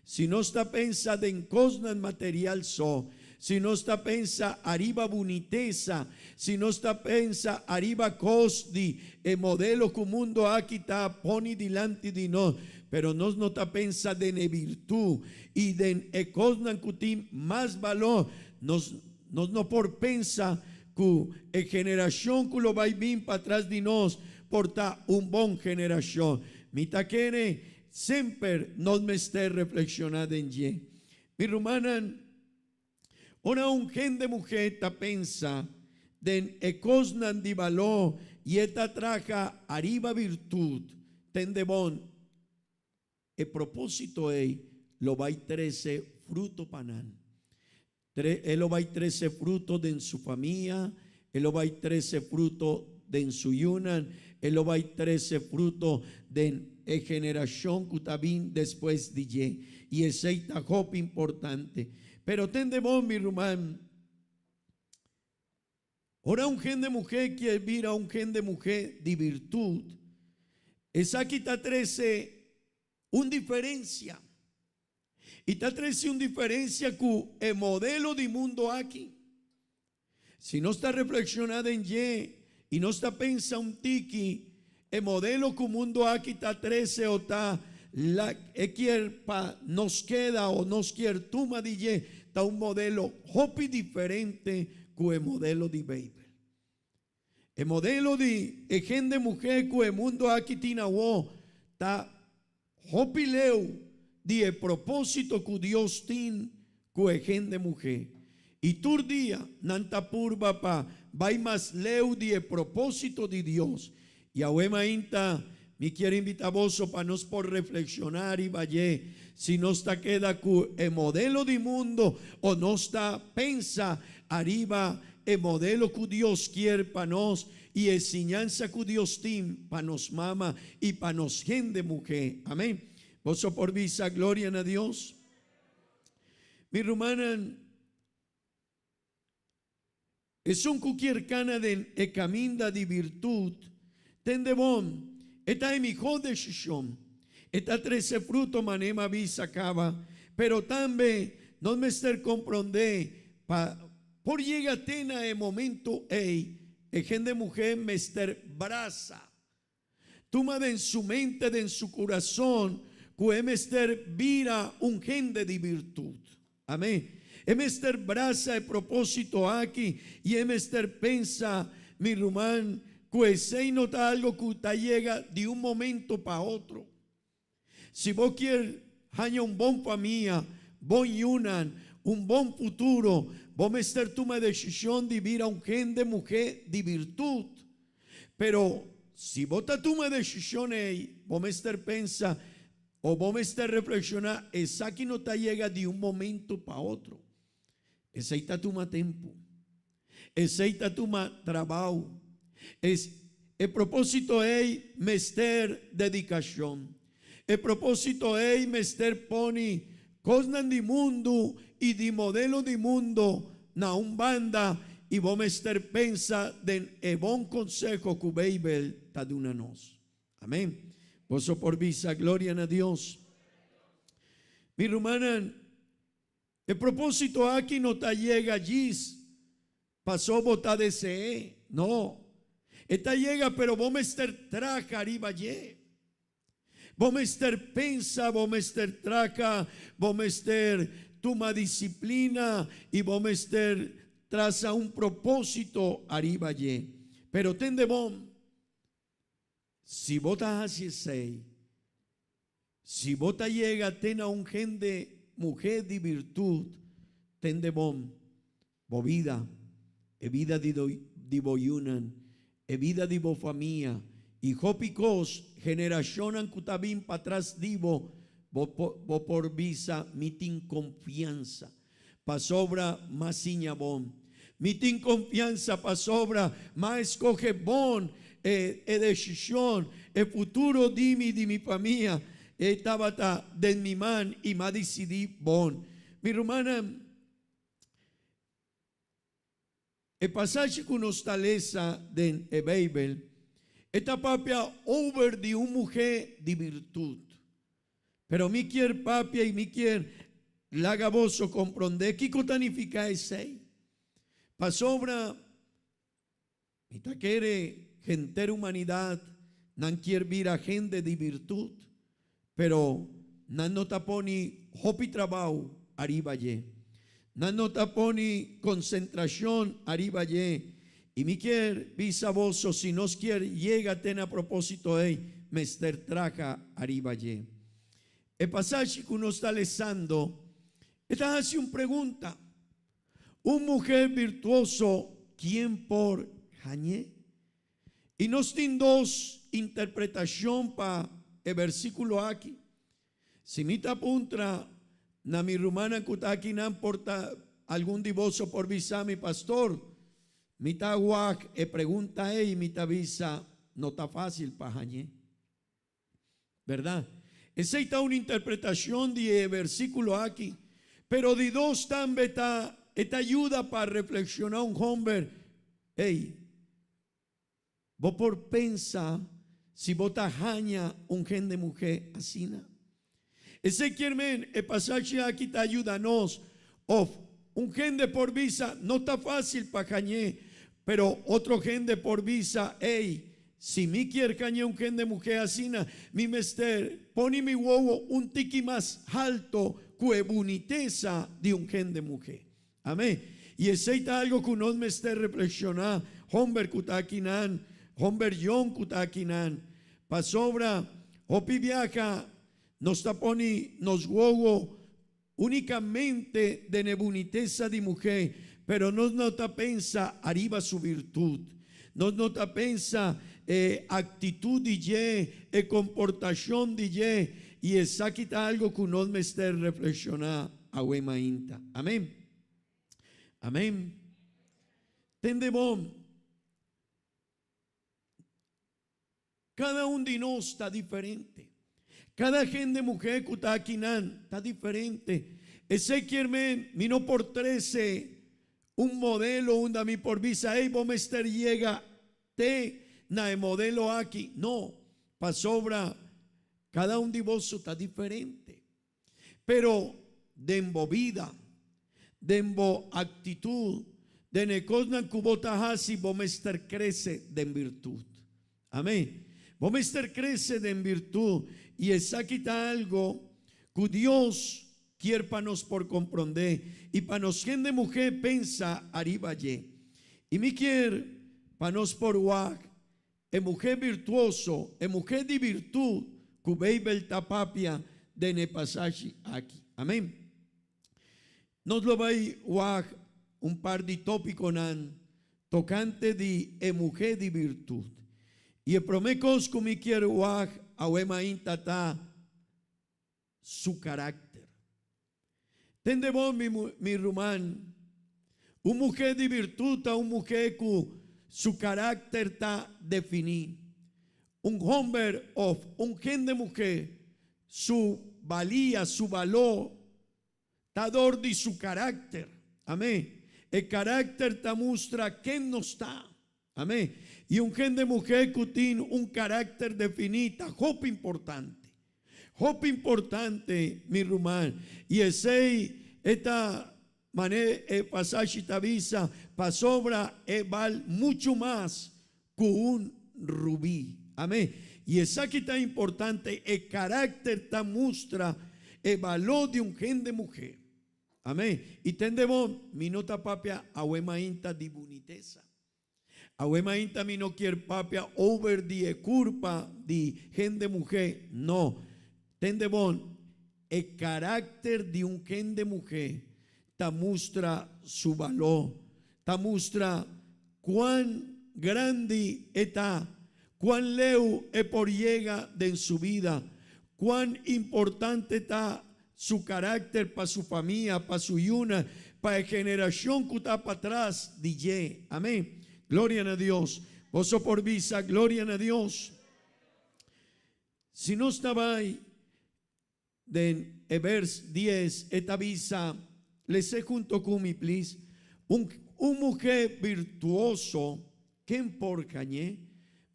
si nos ta pensa den kosnan material so, si nos ta pensa ariba bunitesa, si nos ta pensa ariba kos di e modelo ku mundo aki ta poni dilanti di nos, pero nos no ta pensa den e birtud i den e kosnan ku tin mas balor, nos nos no por pensa ku e generashon ku lo bai bin patras di nos por ta un bon generashon. Mi ta kere Semper nos mester reflekshoná den dje. Mi rumannan, ora un hende muhé ta pensa den e kosnan di baló i e ta traha ariba birtut, tende bon, e propósito ei lo bai trese fruto pa nan. E lo bai trese fruto den su famia, e lo bai trese fruto den su yunan, e lo bai trese fruto den e generashon ku ta bin despues di dje. I esei ta hopi importante. Pero tende bon, mi ruman, ora un hende muhé kier bira un hende muhé di birtut, esaki ta trese un diferensia. I ta trese un diferensia ku e modelo di mundo aki. Si nos ta reflekshoná den dje i nos ta pensa un tiki, e modelo ku mundo aki ta trese o ta la e kier pa nos keda o nos kier tuma di dje ta un modelo hopi diferente ku e modelo di Beibel. E modelo di e hende muhé ku e mundo aki tin awó ta hopi leu di e propósito ku Dios tin ku e hende muhé. I tur dia nan ta purba pa bai mas leu di e propósito di Dios. I awe mainta mi kier invitá boso pa nos por reflekshoná riba dje, si nos ta keda ku e modelo di mundo o nos ta pensa ariba e modelo ku Dios kier pa nos i e siñansa ku Dios tin pa nos mama i pa nos hende muhé. Amén. Boso por bisa gloria na Dios? Mi rumannan, esun ku kier kana den e kaminda di birtut, tende bon, e ta e mihó desishon. E ta trese fruto manera mi a bisa kaba, pero tambe nos mester komprondé pa por yega te na e momento ei, e hende muhé mester brasa. Tuma den su mente, den su kurason, ku e mester bira un hende di birtut. Amén. E mester brasa e propósito aki i e mester pensa, mi ruman, ku esei no ta algo ku ta yega di un momento pa otro. Si bo kier haña un bon famia, bon yunan, un bon futuro, bo mester tuma e desishon di bira un hende muhé di birtut. Pero si bo ta tuma e desishon ei, bo mester pensa o bo mester reflekshoná, esaki no ta yega di un momento pa otro. Esei ta tuma tempu. Esei ta tuma trabou. Es, e propósito ei mester dedikashon. E propósito ei mester pone kosnan di mundu i di modelo di mundu na un banda i bo mester pensa den e bon konseho ku Beibel ta duna nos. Amén. Boso por bisa gloria na Dios. Mi rumannan, E propósito aki no ta yega djis paso bo ta dese'é, no. E ta yega pero bo mester traha riba dje. Bo mester pensa, bo mester traha, bo mester tuma disiplina i bo mester traza un propósito ariba dje. Pero tende bon, si bo ta hasi esei, Si bo ta yega te na un hende muhé di birtud, tende bon, bo bida, e bida di di bo yunan, e bida di bo famia, i hopi kos, generashonnan ku ta bin patras di bo, bo bo por bisa, Mi tin konfiansa, pasobra m'a siña bon. Mi tin konfiansa pasobra m'a eskohe bon e e desishon. E futuro di mi i di mi famia e tabata den mi man i m'a disidí bon. Mi rumannan, e pasashi ku nos ta lesa den e Beibel e ta papia over di un muhé di birtut. Pero mi kier papia i mi kier laga boso komprondé kiko ta nifiká esei. Pasobra mi ta kere henter humanidat nan kier bira hende di birtut, pero nan no ta pone hopi trabou ariba dje. Nan no ta pone konsentrashon ariba dje. I mi kier bisa boso, si nos kier yega te na propósito ei, mester traha ariba dje. E pasashi ku nos ta lesando, e ta hasi un pregunta, Un muher birtuoso, kien por hañ'é? I nos tin dos interpretashon pa e versíkulo aki. Si mi ta puntra na mi rumannan ku ta akinan por ta algun di boso por bisa mi, Pastor, mi ta wak e pregunta ei i mi ta bisa no ta fásil pa hañ'é. Bèrdat? Esei ta un interpretashon di e versíkulo aki. Pero di dos tambe ta e ta yuda pa reflekshoná un hòmber, Ei, Bo por pensa si bo ta haña un hende muhé asina? Esei kier men e pasashi aki ta yuda nos of un hende por bisa no ta fácil pa hañ'é, pero otro hende por bisa, ey, si mi kier hañ'é un hende muhé asina, mi mester pone mi wowo un tiki mas halto ku e bunitesa di un hende muhé. Amén. I esei ta algo ku nos mester reflekshoná, homber ku ta akinan, homber yòn ku ta akinan. Pasobra hopi biaha nos ta pone nos wowo únikamente den e bunitesa di muhé, pero nos no ta pensa ariba su virtut. Nos no ta pensa e aktitut di dje, e komportashon di dje, i esaki ta algo ku nos mester reflekshoná awe mainta. Amén. Amén. Tende bon. Kada un di nos ta diferente. Kada hende muhé ku ta akinan ta diferente. Esei kier men mi no por trese un modelo unda mi por bisa ey bo mester yega te na e modelo aki. No, pasobra kada un di boso ta diferente. Pero den bo bida, den bo actitud, den e cosnan cu bo ta haci bo mester crece den birtud. Amen. Bo mester crece den birtud y esaki ta algo cu Dios kier pa nos por compronde y pa nos hende muhe pensa ariba dje. Y mi kier pa nos por wak E muhé birtuoso, e muhé di birtud ku Beibel ta papia den e pasashi aki. Amén. Nos lo bai wak un par di tópikonan tokante di e muhé di birtud. I e promé kos ku mi kier wak awe mainta ta su karakter. Tende bon, mi, mi ruman, un muhé di birtud ta un muhé ku su karakter ta definí. Un homber òf un hende muhé su balia, su baló ta dor di su karakter. Amén. E karakter ta mustra ken nos ta. Amén. I un hende muhé ku tin un karakter definí ta hopi importante. Hopi importante, mi ruman. I esei e ta manera e pasashi ta bisa, pasobra e bal muchu mas ku un rubí. Amén. I esaki ta importante, e karakter ta mustra e baló di un hende muhé. Amén. I tende bon, mi no ta papia awe mainta di bunitesa. Awe mainta mi no kier papia over di e curpa di hende muhe, no. Tende bon, e caracter di un hende muhe ta mustra su balor, ta mustra cuan grandi e ta, cuan leu e por yega den su bida, cuan importante ta Su karakter pa su famia, pa su yunan, pa e generashon ku ta patras di dje. Amen. Gloria na Dios. Boso por bisa, Gloria na Dios. Si nos ta bai den e vers dies, e ta bisa, Les'é hunto ku mi, please. Un, un muhé birtuoso, ken por hañ'é?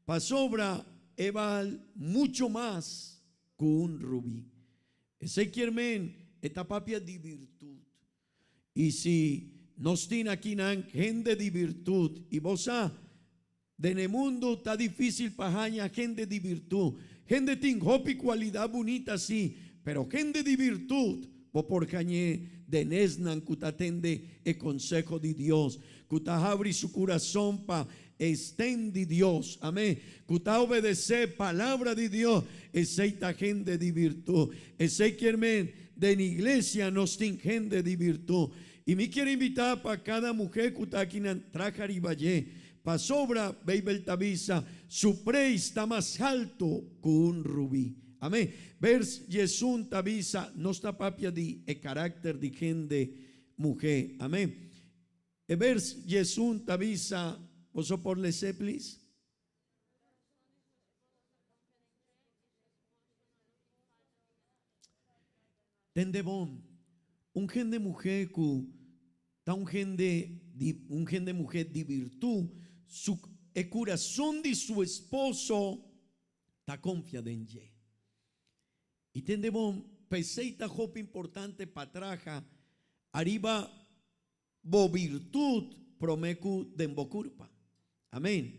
Pasobra e bal muchu mas ku un rubí. Esei kier men e ta papia di birtud. I si nos tin akinan hende di birtud, i bo sa, den e mundu ta difísil pa haña hende di birtud. Hende tin hopi kualidat bunita sí, pero hende di birtud bo por hañ'é den esnan ku ta tende e konseho di Dios, ku ta habri su kurason pa Estén di Dios, amén, cu ta obedecé palabra di Dios, esey ta hende di virtud. Esey kier men, den iglesia nos tin hende di virtud. Y mi kier invita pa cada muher cu ta akinan traha riba dje, pasobra Bijbel ta bisa, su prijs ta mas halto cu un rubí. Amén. Vers 11 ta bisa, nos ta papia di e caracter di hende muher. Amén. E vers 11 ta bisa, boso por les'é please? Tende bon, un hende muhé ku ta un hende di un hende muhé di birtú, su e kurason di su esposo ta konfia den dje. I tende bon. P'esei ta hopi importante pa traha ariba bo virtud promé ku den bo kurpa. Amén.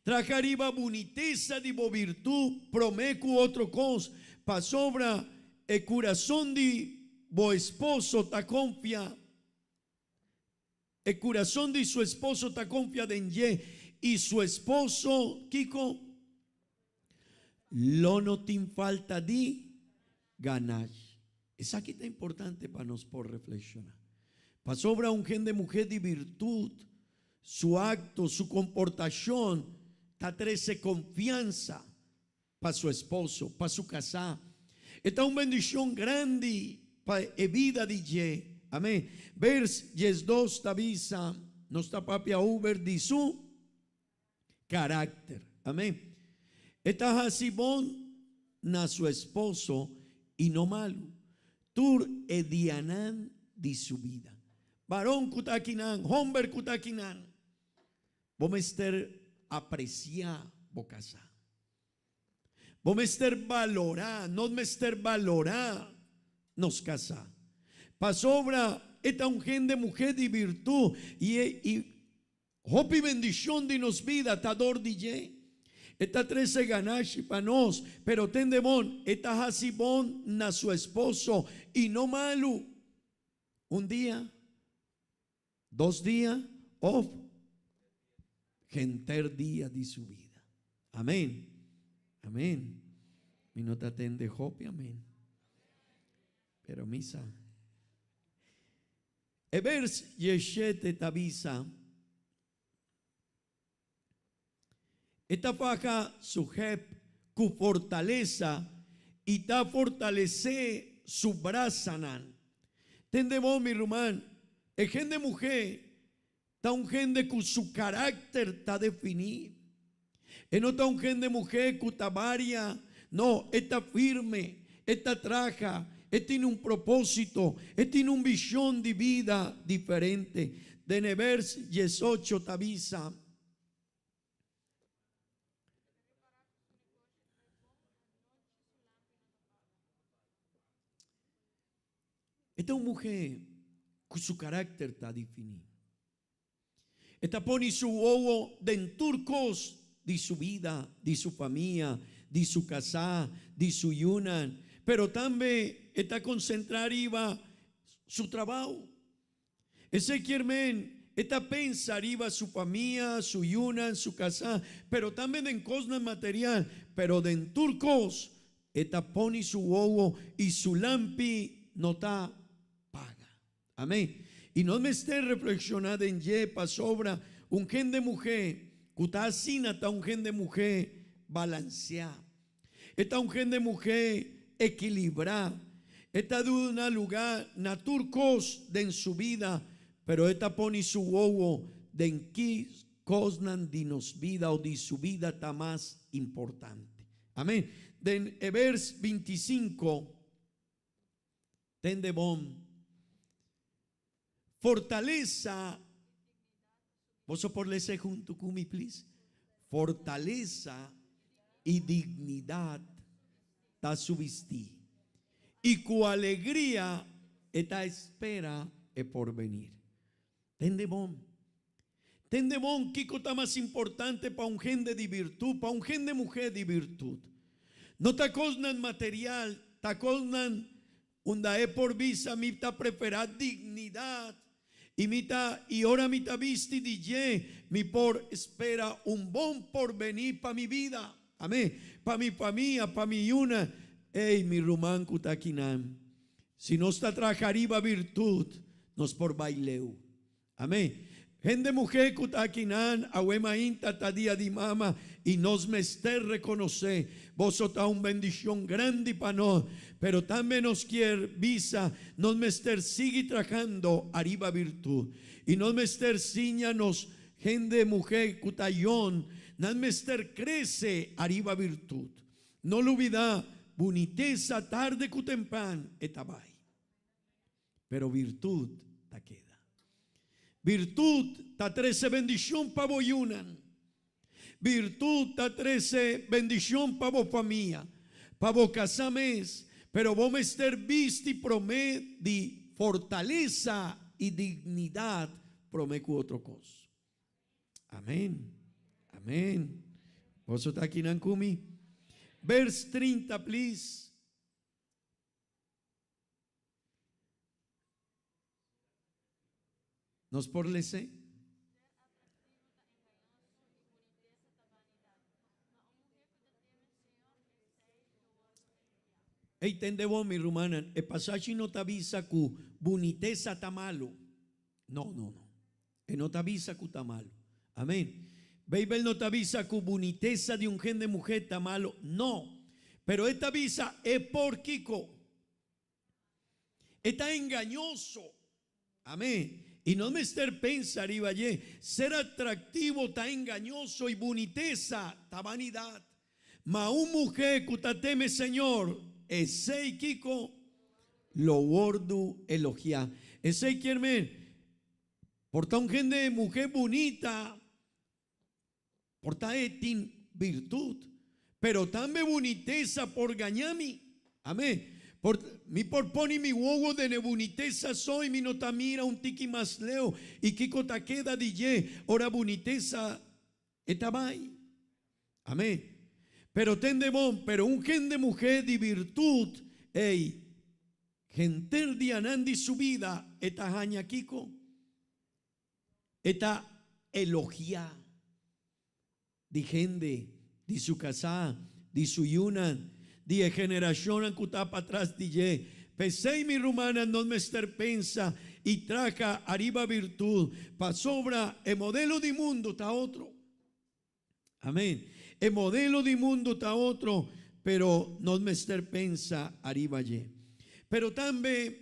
Traha riba bunitesa di bo virtud promé ku otro kos, pasobra e kurason di bo esposo ta konfia, e kurason di su esposo ta konfia den dje, i su esposo, kiko? Lo no tin falta di ganash. Esaki ta importante pa nos por reflekshoná. Pasobra un hende muhé di birtut, su akto, su komportashon ta trese konfiansa pa su esposo, pa su kasá. E ta un bendishon grandi pa e bida di dje. Amén. Bers 12 ta bisa, nos ta papia over di su Karakter. Amén. E ta hasi bon na su esposo i no malu, tur e dianan di su bida. Baron ku ta akinan, homber ku ta akinan, bo mester apresiá bo kasá. Bo mester balorá, nos mester balorá nos kasá. Pasobra e ta un hende muhé di birtut i e i Hopi bendicion di nos bida ta dor di dje. E ta trece ganashi pa nos, pero tende bon, e ta haci bon na su esposo y no malu. Un dia, dos dia of henter dia di su bida. Amen. Amen. Mi no ta tende hopi amen. Pero mi sa. E bers dieshete ta bisa, E ta faha su hep ku fortalesa i ta fortalesé su brasanan. Tende bo, mi ruman, e hende muhé ta un hende ku su karakter ta definí. E no ta un hende muhé ku ta varia, no, e ta firme, e ta traha, e tin un propósito, e tin un vishon di bida diferente. Den e bers diesocho ta bisa. E ta un muhé ku su karakter ta definí. E ta pone su wowo den tur kos di su bida, di su famia, di su kasá, di su yunan, pero tambe e ta konsentrá riba su trabou. Esei kier men e ta pensa riba su famia, su yunan, su kasá, pero tambe den kosnan material. Pero den tur kos e ta pone su wowo i su lampi no ta paga. Amén. I nos mester reflekshoná den dje pasobra un hende muhé ku ta asina ta un hende muhé balanseá. E ta un hende muhé ekilibrá. E ta duna lugá na tur kos den su bida, pero e ta pone su wowo den ki kosnan di nos bida o di su bida ta mas importante. Amén. Den e bers 25. Tende bon. Fortalesa, boso por lese huntu ku mi please? Fortalesa i dignidat ta su bistí, i ku alegria e ta espera e porvenir. Tende bon. Tende bon kiko ta mas importante pa un hende di birtud, pa un hende muhé di birtud. No ta kosnan material, ta kosnan unda e por bisa mi ta preferá dignidat i mi ta i ora mi ta bisti di dje mi por spera un bon porvenir pa mi bida. Amén. Pa mi famia, pa mi yuna. Ey, mi ruman ku ta akinan. Si nos ta traha riba birtud, nos por bai leu. Amén. Hende muhé ku ta akinan, awe mainta ta dia di mama i nos mester rekonosé, boso ta un bendishon grandi pa nos, pero tambe nos kier bisa, nos mester sigui trahando ariba birtud. I nos mester siña nos hende muhé ku ta yon, nan mester krese ariba birtud. No lubidá, bunitesa tarde ku tempan e ta bai, pero birtud ta keda. Birtud ta trese bendishon pa bo yunan. Birtud ta trese bendishon pa bo famia, pa bo kasá mes. Pero bo mester bisti promé di fortalesa i dignidat promé ku otro kos. Amén. Amén. Boso ta akinan ku mi? Vers 30, please. Nos por les'é? Ey, tende bo, mi rumannan, e pasashi no ta bisa ku bunitesa ta malu. No, no, no. E no ta bisa ku ta malu. Amén. Beibel no ta bisa ku bunitesa di un hende muhé ta malu. No. Pero e ta bisa e por kiko. E ta engañoso. Amén. I no mester pensa riba dje. Ser atractivo ta engañoso i bunitesa ta vanidad. Ma un muhé ku ta teme Señor, esei kiko? Lo wordu elogiá. Esei kier men, por ta un hende muhé bunita, por ta e tin birtut, pero tambe bunitesa por gañá mi. Amén. Por, mi por pone mi wowo den e bunitesa so i mi no ta mira un tiki mas leu i kiko ta keda di dje ora bunitesa e ta bai. Amén. Pero tende bon, pero un hende muhé di birtut, ey, henter dianan di su bida e ta haña kiko? E ta elogiá di hende, di su kasá, di su yunan, di e generashonnan ku ta patras di dje. P'esei, mi rumannan, nos mester pensa i traha ariba birtud, pasobra e modelo di mundu ta otro. Amén. E modelo di mundu ta otro, pero nos mester pensa ariba dje. Pero tambe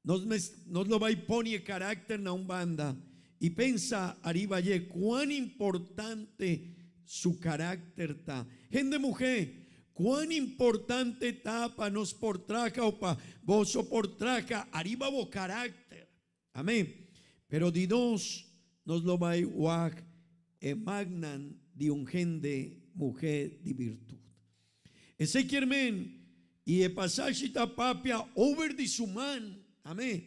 nos mes, nos lo bai pone e karakter na un banda i pensa ariba dje kuan importante su karakter ta. Hende muhé, kuan importante ta pa nos por traha o pa boso por traha ariba bo karakter. Amén. Pero di nos, nos lo bai wak e magnan di un hende muhé di birtud. Esei kier men, i e pasashi ta papia over di su man. Amén.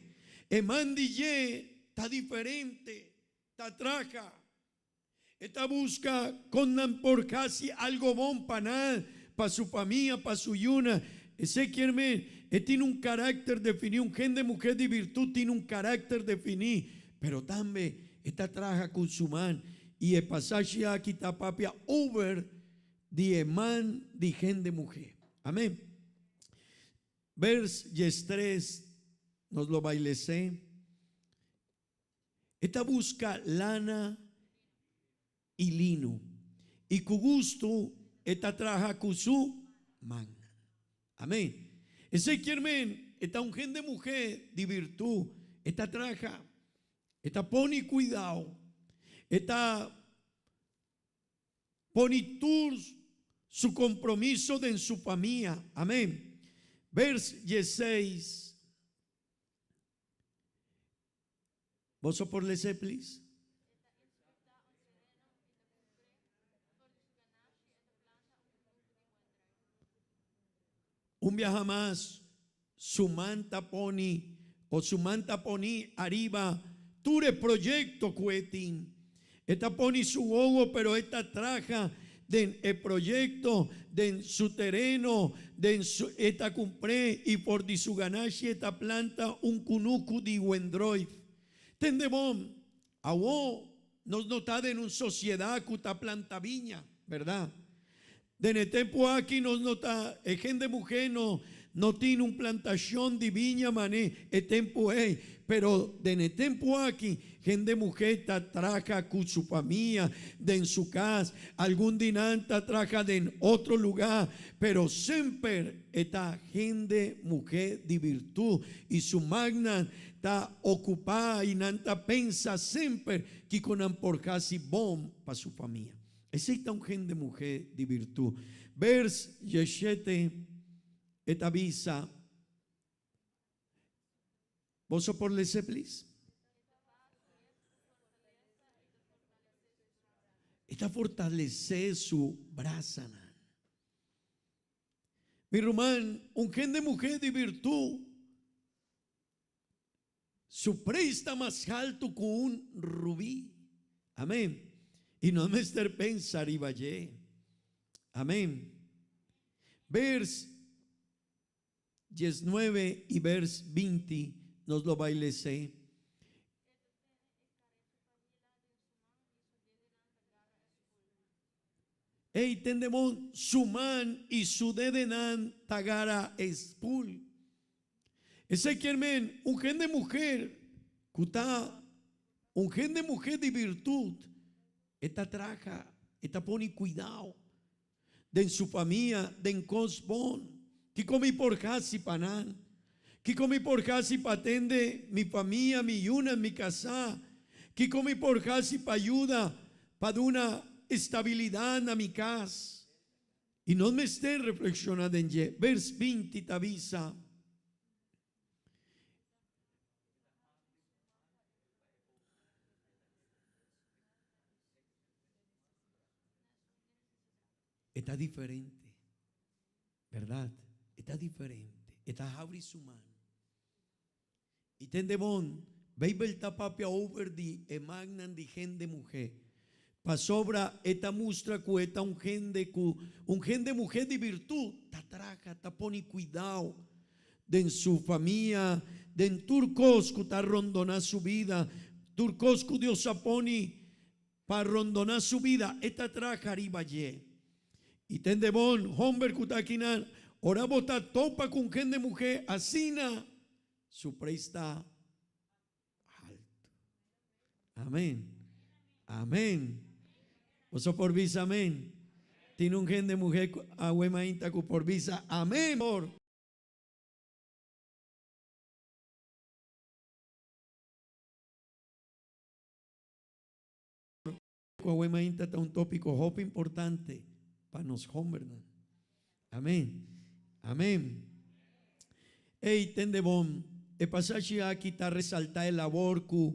E man di dje ta diferente, ta traha. E ta buska kon nan por hasi algo bon pa nan, pa su famia, pa su yuna. Esei kier men, e tin un karakter definí. Un hende muhé di birtut tin un karakter definí, pero tambe e ta traha ku su man. I e pasashi aki ta papia over di e man di hende muhé. Amen. Vers 13, nos lo bai les'é. E ta buska lana i lino, i ku gustu e ta traha ku su mannan. Amen. Esei kier men e ta un hende muhé di birtu. E ta traha, e ta pone kuidao, e ta pone tur su kompromiso den su famia. Amen. Vers 16. Boso por les'é, please? Un biaha mas, su man ta poni o su man ta poni ariba tur e proyecto cu e tin. E ta poni su wowo pero e ta traha den e proyecto, den su tereno, den su e ta cumpr'é y for di su ganashi e ta planta un cunucu di wendroif. Tende bon, awo nos no ta den un sociedad cu ta planta viña, berdad? Den e tempu aki nos no ta, e hende muhé no no tin un plantashon di biña mané e tempu ei, pero den e tempu aki hende muhé ta traha ku su famia den su kas, algun di nan ta traha den otro lugá, pero semper e ta hende muhé di birtud i su magnan ta okupá i nan ta pensa semper kiko nan por hasi bon pa su famia. Esei ta un hende muhé di birtud. Vers 17, e ta bisa, Boso por lese, please? E ta fortalesé su brasanan. Mi ruman, un hende muhé di virtud su preis ta mas haltu ku un rubí. Amén. I no mester pensa riba dje. Amén. Vers 19 i vers 20 nos lo bai les'é. Ey tende bon, su man i su dedenan ta gara e spul. Esey kier men un hende muher ku ta un hende muher di birtud, e ta traha, e ta pone kuidao den su famia, den kos bon. Kiko mi por hasi pa nan? Kiko mi por hasi pa atende mi famia, mi yunan, mi kasá? Kiko mi por hasi pa yuda pa duna estabilidat na mi kas? I nos mester reflekshoná den dje. Bers 20 ta bisa. E ta diferente. Berdad, e ta diferente. E ta habri su man. I tende bon, Beibel ta papia over di e mannan di hende muhé, pasobra e ta mustra ku e ta un hende ku un hende muhé di birtud ta traha, ta pone kuidao den su famia, den tur kos ku ta rondoná su bida, tur kos ku Dios a pone Pa rondoná su bida, e ta traha riba dje. I tende bon, homber ku ta akinan, ora bo ta topa ku un hende muhé asina, su preis ta haltu. Amen. Amen. Boso por bisa amen? Tin un hende muhé ku awe mainta ku por bisa amen por? Ku awe mainta ta un tópiko hopi importante pa nos hombernan. Amén. Amén. Ey, tende bon, e pasashi aki ta resaltá e labor ku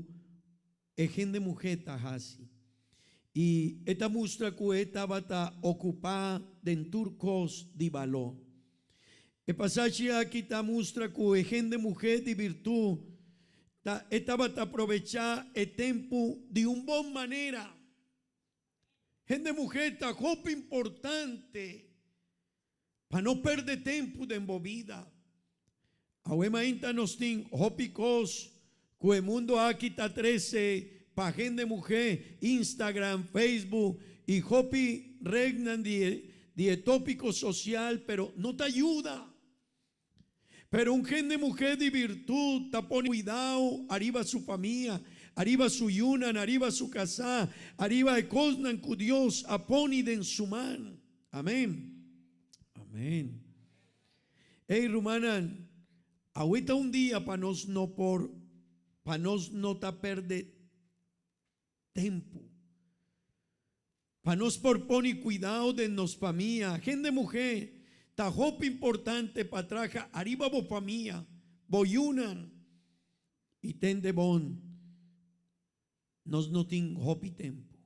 e hende muhé ta hasi. I e ta mustra ku e tabata okupá den tur kos di baló. E pasashi aki ta mustra ku e hende muhé di birtú ta e tabata aprovechá e tempu di un bon manera. Hende muhé ta hopi importante pa no pèrdè tempu den bo bida. Awe mainta nos tin hopi kos ku e mundu aki ta trese pa hende muhé, Instagram, Facebook i hopi rednan di di e tópiko sosial, pero no ta yuda. Pero un hende muhé di birtud ta pone kuidao ariba su famia, ariba su yunan, ariba su kasá, ariba e kosnan ku Dios a pone den su man. Amén. Amén. Ey rumannan, awe ta un dia pa nos no por, pa nos no ta perde tempu. Pa nos por pone cuidao den nos famia. Hende muhe, ta hopi importante pa traha ariba bo famia, bo yunan. Y tende bon, nos no tin hopi tempu.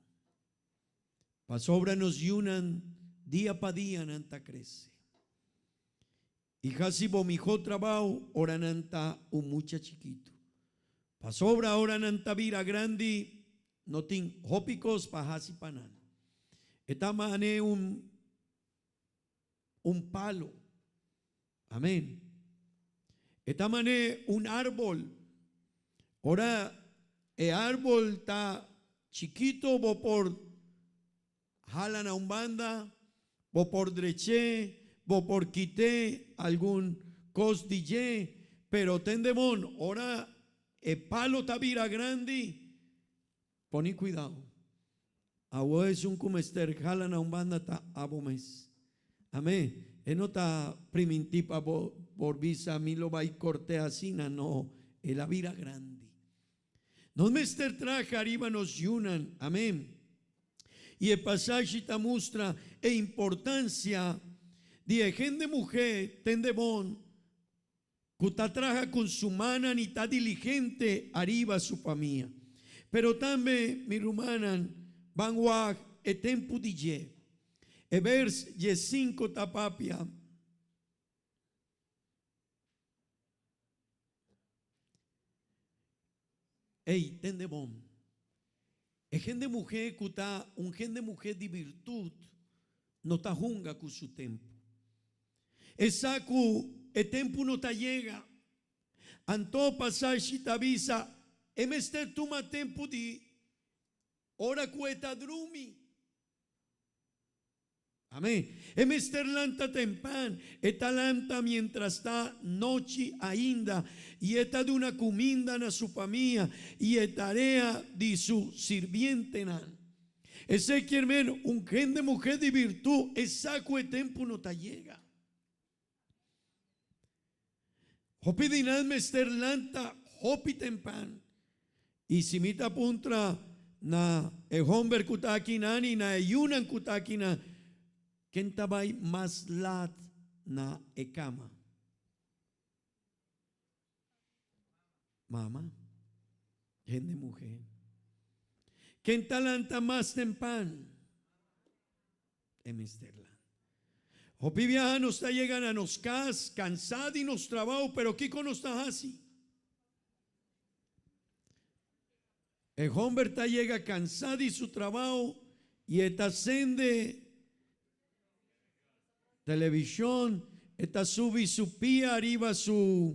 Pasobra nos yunan dia pa dia nan ta crece. I haci bo miho trabao ora nan ta un mucha chikitu. Pasobra ora nan ta bira grandi no tin hopi cos pa haci pa nan. E ta mane un un palo. Amen. E ta mane un arbol. Ora e arbol ta chikito bo por hala na un banda, bo por drech'é, bo por kit'é algun kos di dje, pero tende bon, ora e palo ta bira grandi, pone kuidao. Awor esun ku mester hala na un banda ta abo mes. Amén. E no ta primintí pa bo por bisa mi lo bai kort'é asina, no, el a bira grandi. Nos mester traha ariba nos yunan. Amén. I e pasashi ta mustra e importansia di e hende muhé tende bon ku ta traha ku su mannan i ta diligente ariba su famia. Pero tambe, mi rumannan, ban wak e tempu di dje. E bers 15 ta papia. Ey, tende bon. E hende muhé ku ta un hende muhé di birtut no ta hunga ku su tempu. E sa ku e tempu no ta yega. Anto pasashi ta bisa e mester tuma tempu di ora ku e ta drumi. Amén. E mester lanta tempan. E ta lanta mientras ta nochi ainda y e ta duna cuminda na su famia y e tarea di su sirbientenan. Esey kier men un hende muhe di virtud e sa cu e tempo no ta yega. Hopi di nan mester lanta hopi tempan. I si mi ta puntra na e homber ku ta akinan i na e yunan ku ta akinan, ken ta bai mas lat na e kama? Mama, hende muhé. Ken ta lanta mas tempan? E mester lanta. Hopi biaha nos ta yega na nos kas kansá di nos trabou, pero kiko nos ta hasi? E homber ta yega kansá di su trabou i e ta sende televishon, e ta subi su pia ariba su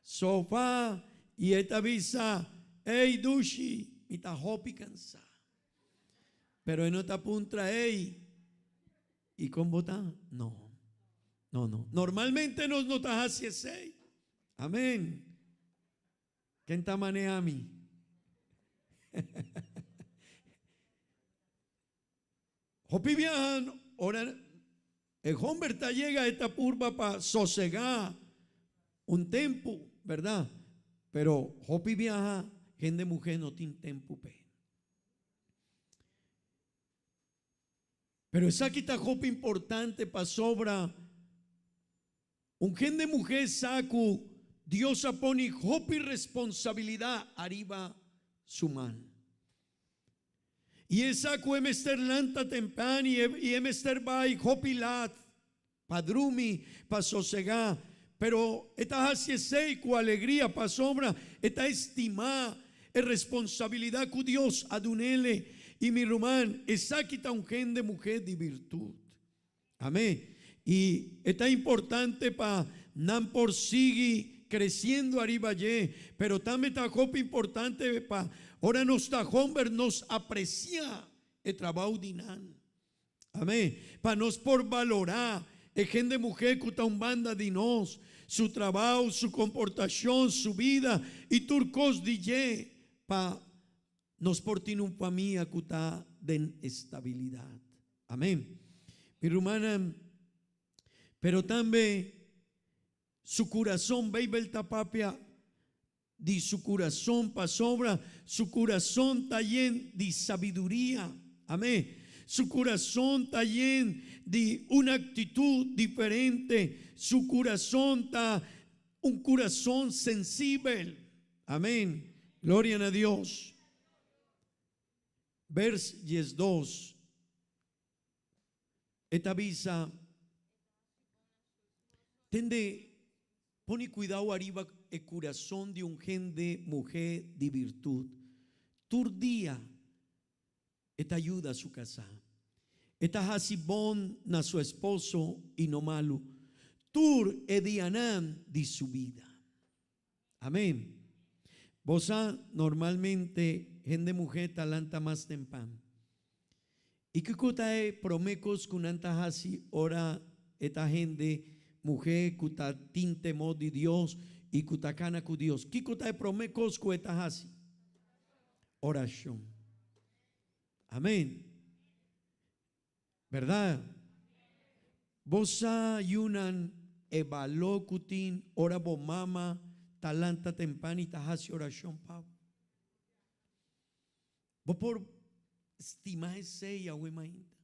sofa i e ta bisa, Ey dushi, mi ta hopi kansá. Pero e no ta puntra, Ey, i kon bo ta? No, no, no. Normalmente nos no ta hasi esey. Amen. Ken ta manea mi? Hopi biaha ora e homber ta yega e ta purba pa sosega un tempu, berdad? Pero hopi biaha hende muhe no tin tempu p'e. Pero esaki ta hopi importante pasobra un hende muhe sa ku Dios a pone hopi responsabilidat ariba su man. I e sa ku e mester lanta tempran i e mester bai hopi lat pa drumi, pa sosegá. Pero e ta hasi esei ku alegria pasobra e ta estimá e responsabilidat ku Dios a dun'ele. I mi ruman, esaki ta un hende muhé di birtut. Amén. I e ta importante pa nan por sigui creciendo ariba dje, pero tambe ta hopi importante pa ora nos ta homber nos aprecia e trabao di nan. Amén. Pa nos por balora e hende muher cu ta un banda di nos, su trabao, su comportacion, su bida y tur cos di dje pa Nos por tin un famia cu ta den estabilidad. Amen. Mi rumannan, pero tambe su curason, Bijbel ta papia di su curason pasobra su curason ta yen di sabiduria. Amen. Su curason ta yen di un actitud diferente. Su curason ta un curason sensibel. Amén. Gloria na Dios. Vers 12. E ta bisa, Tende, pone cuidao ariba e curazon di un hende muhe di virtud. Tur dia e ta yuda su casá. E ta haci bon na su esposo y no malu, tur e dianan di su bida. Amén. Bo sa, normalmente hende muhé ta lanta mas tempan. I kiko ta e promé kos ku nan ta hasi ora e ta hende muhé ku ta tin temor di Dios i ku ta kana ku Dios? Kiko ta e promé kos ku e ta hasi? Orashon. Amén. Berdad? Bo sa yunan e balor cu tin ora bo mama ta lanta tempan y ta haci oracion pa bo? Bo por stima esey awe mainta?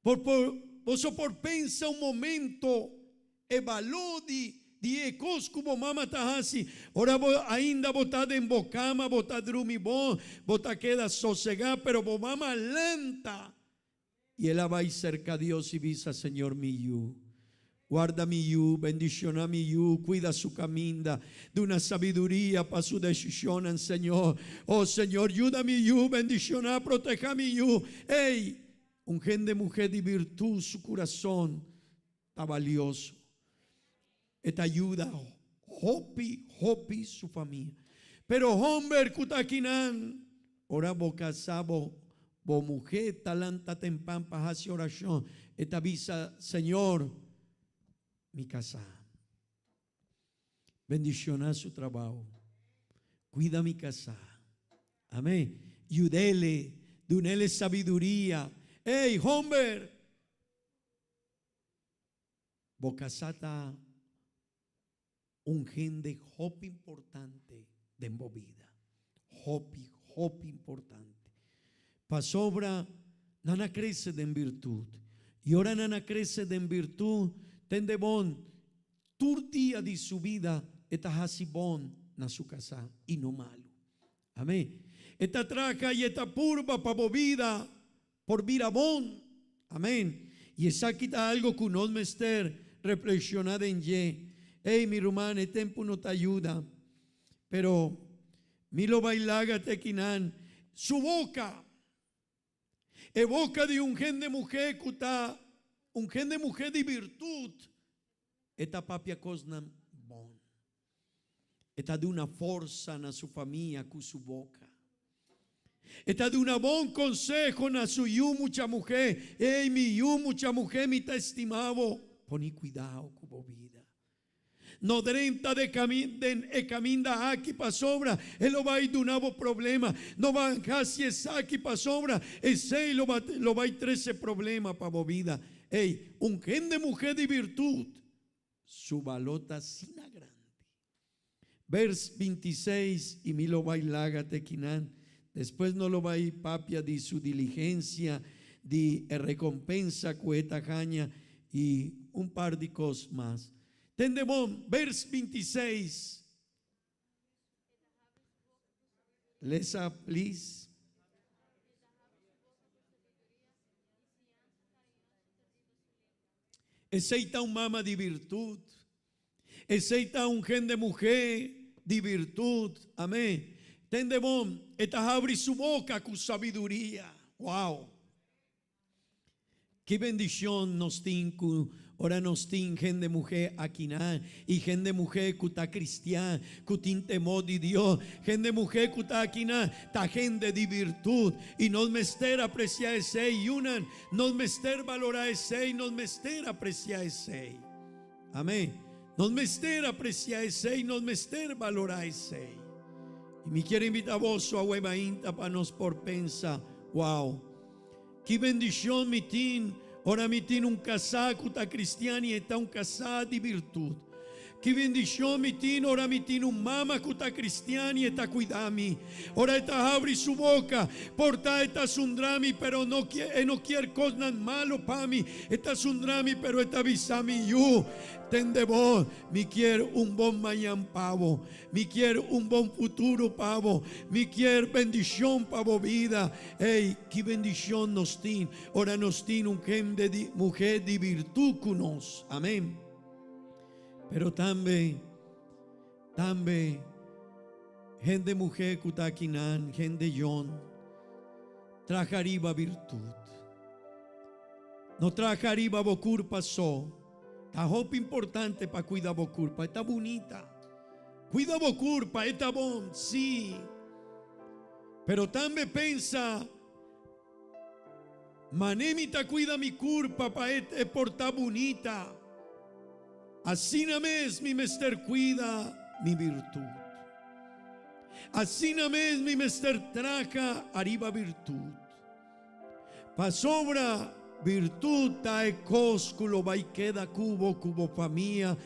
Por por boso por pensa un momento e balor di di e cos cu bo mama ta haci ora bo ainda bo ta den bo cama, bo ta drumi bon, bo ta keda sosega, pero bo mama lanta y el a bay cerca Dios y bisa, Señor mi yu. Warda mi yu, bendishoná mi yu, kuida su kaminda, duna sabiduria pa su desishonnan, Señor. Oh Señor, yuda mi yu, bendishoná, protehá mi yu. Ey, un hende muhé di birtud su kurason ta balioso. E ta yuda hopi, hopi su famia. Pero homber ku ta akinan, ora bo kasá bo bo muhé ta lanta tempan pa hasi orashon, e ta bisa, Señor, mi kasá. Bendishoná su trabou. Kuida mi kasá. Amén. Yud'ele, dun'ele sabiduria. Ey, homber! Bo kasá ta un hende hopi importante den bo bida. Hopi, hopi importante. Pasobra nan a krese den birtut. I ora nan a krese den birtut, tende bon, tur dia di su bida e ta hasi bon na su kasá i no malu. Amén. E ta traha i e ta purba pa bo bida por bira bon. Amén. I esaki ta algo ku nos mester reflekshoná den dje. Ey, mi ruman, e tempu no ta yuda. Pero mi lo bai laga te kinan. Su boka, e boka di un hende muhé ku ta un hende muhé di birtut, e ta papia kosnan bon. E ta duna forsa na su famia ku su boka. E ta duna bon konseho na su yu mucha muhé, Ey, mi yu mucha muhé, mi ta estimá bo. Poni kuidao ku bo bida. No drenta de den e kaminda aki pasobra e lo bai duna bo problema. No ban hasi esaki pasobra esei lo lo bai trese problema pa bo bida. Ey, un hende muhé di birtut Su balor ta asina grandi. Vers 26, I mi lo bai laga te kinan. Despues no lo bai papia di su diligencia, di e recompensa cu e ta haña i un par di cos mas. Tende bon, vers 26. Lesa please. Esei ta un mama di virtud. Esei ta un hende muhé di virtud. Amén. Tende bon, e ta habri su boca cu sabiduria. Wow! Ki bendicion nos tin cu ora nos tin hende muhé akinan y hende muhé cu ta cristian, cu tin temor di Dios. Hende muhé cu ta akinan ta hende di virtud y nos mester aprecia esei. Yunan, Nos mester balorá esei, nos mester apresiá esei. Amén. Nos mester apresiá esei, nos mester balorá esei. I mi kier invitá boso awe mainta pa nos por pensa, Wow, ki bendishon mi tin ora mi tin un kasá ku ta kristian i e ta un kasá di birtut. Ki bendishon mi tin ora mi tin un mama ku ta kristian i e ta kuida mi. Ora e ta habri su boka, por ta e ta sundra mi, pero no e no kier kosnan malu pa mi. E ta sundra mi, pero e ta bisa mi, Yu, tende bo, mi kier un bon mañan pa bo. Mi kier un bon futuro pa bo. Mi kier bendishon pa bo bida. Ey, ki bendishon nos tin ora nos tin un hende di muhé di birtud ku nos. Amen. Pero tambe, tambe, hende muhé ku ta akinan, hende yon, traha riba birtut. No traha riba bo kurpa so. Ta hopi importante pa kuida bo kurpa, e ta bunita. Kuida bo kurpa, e ta bon, sí. Pero tambe pensa. Mané mi ta cuida mi curpa pa e e por ta bunita. Asina mes mi mester cuida mi virtud. Asina mes mi mester traha ariba virtud. Pasobra virtud ta e cos cu lo bay keda cu bo cu bo famia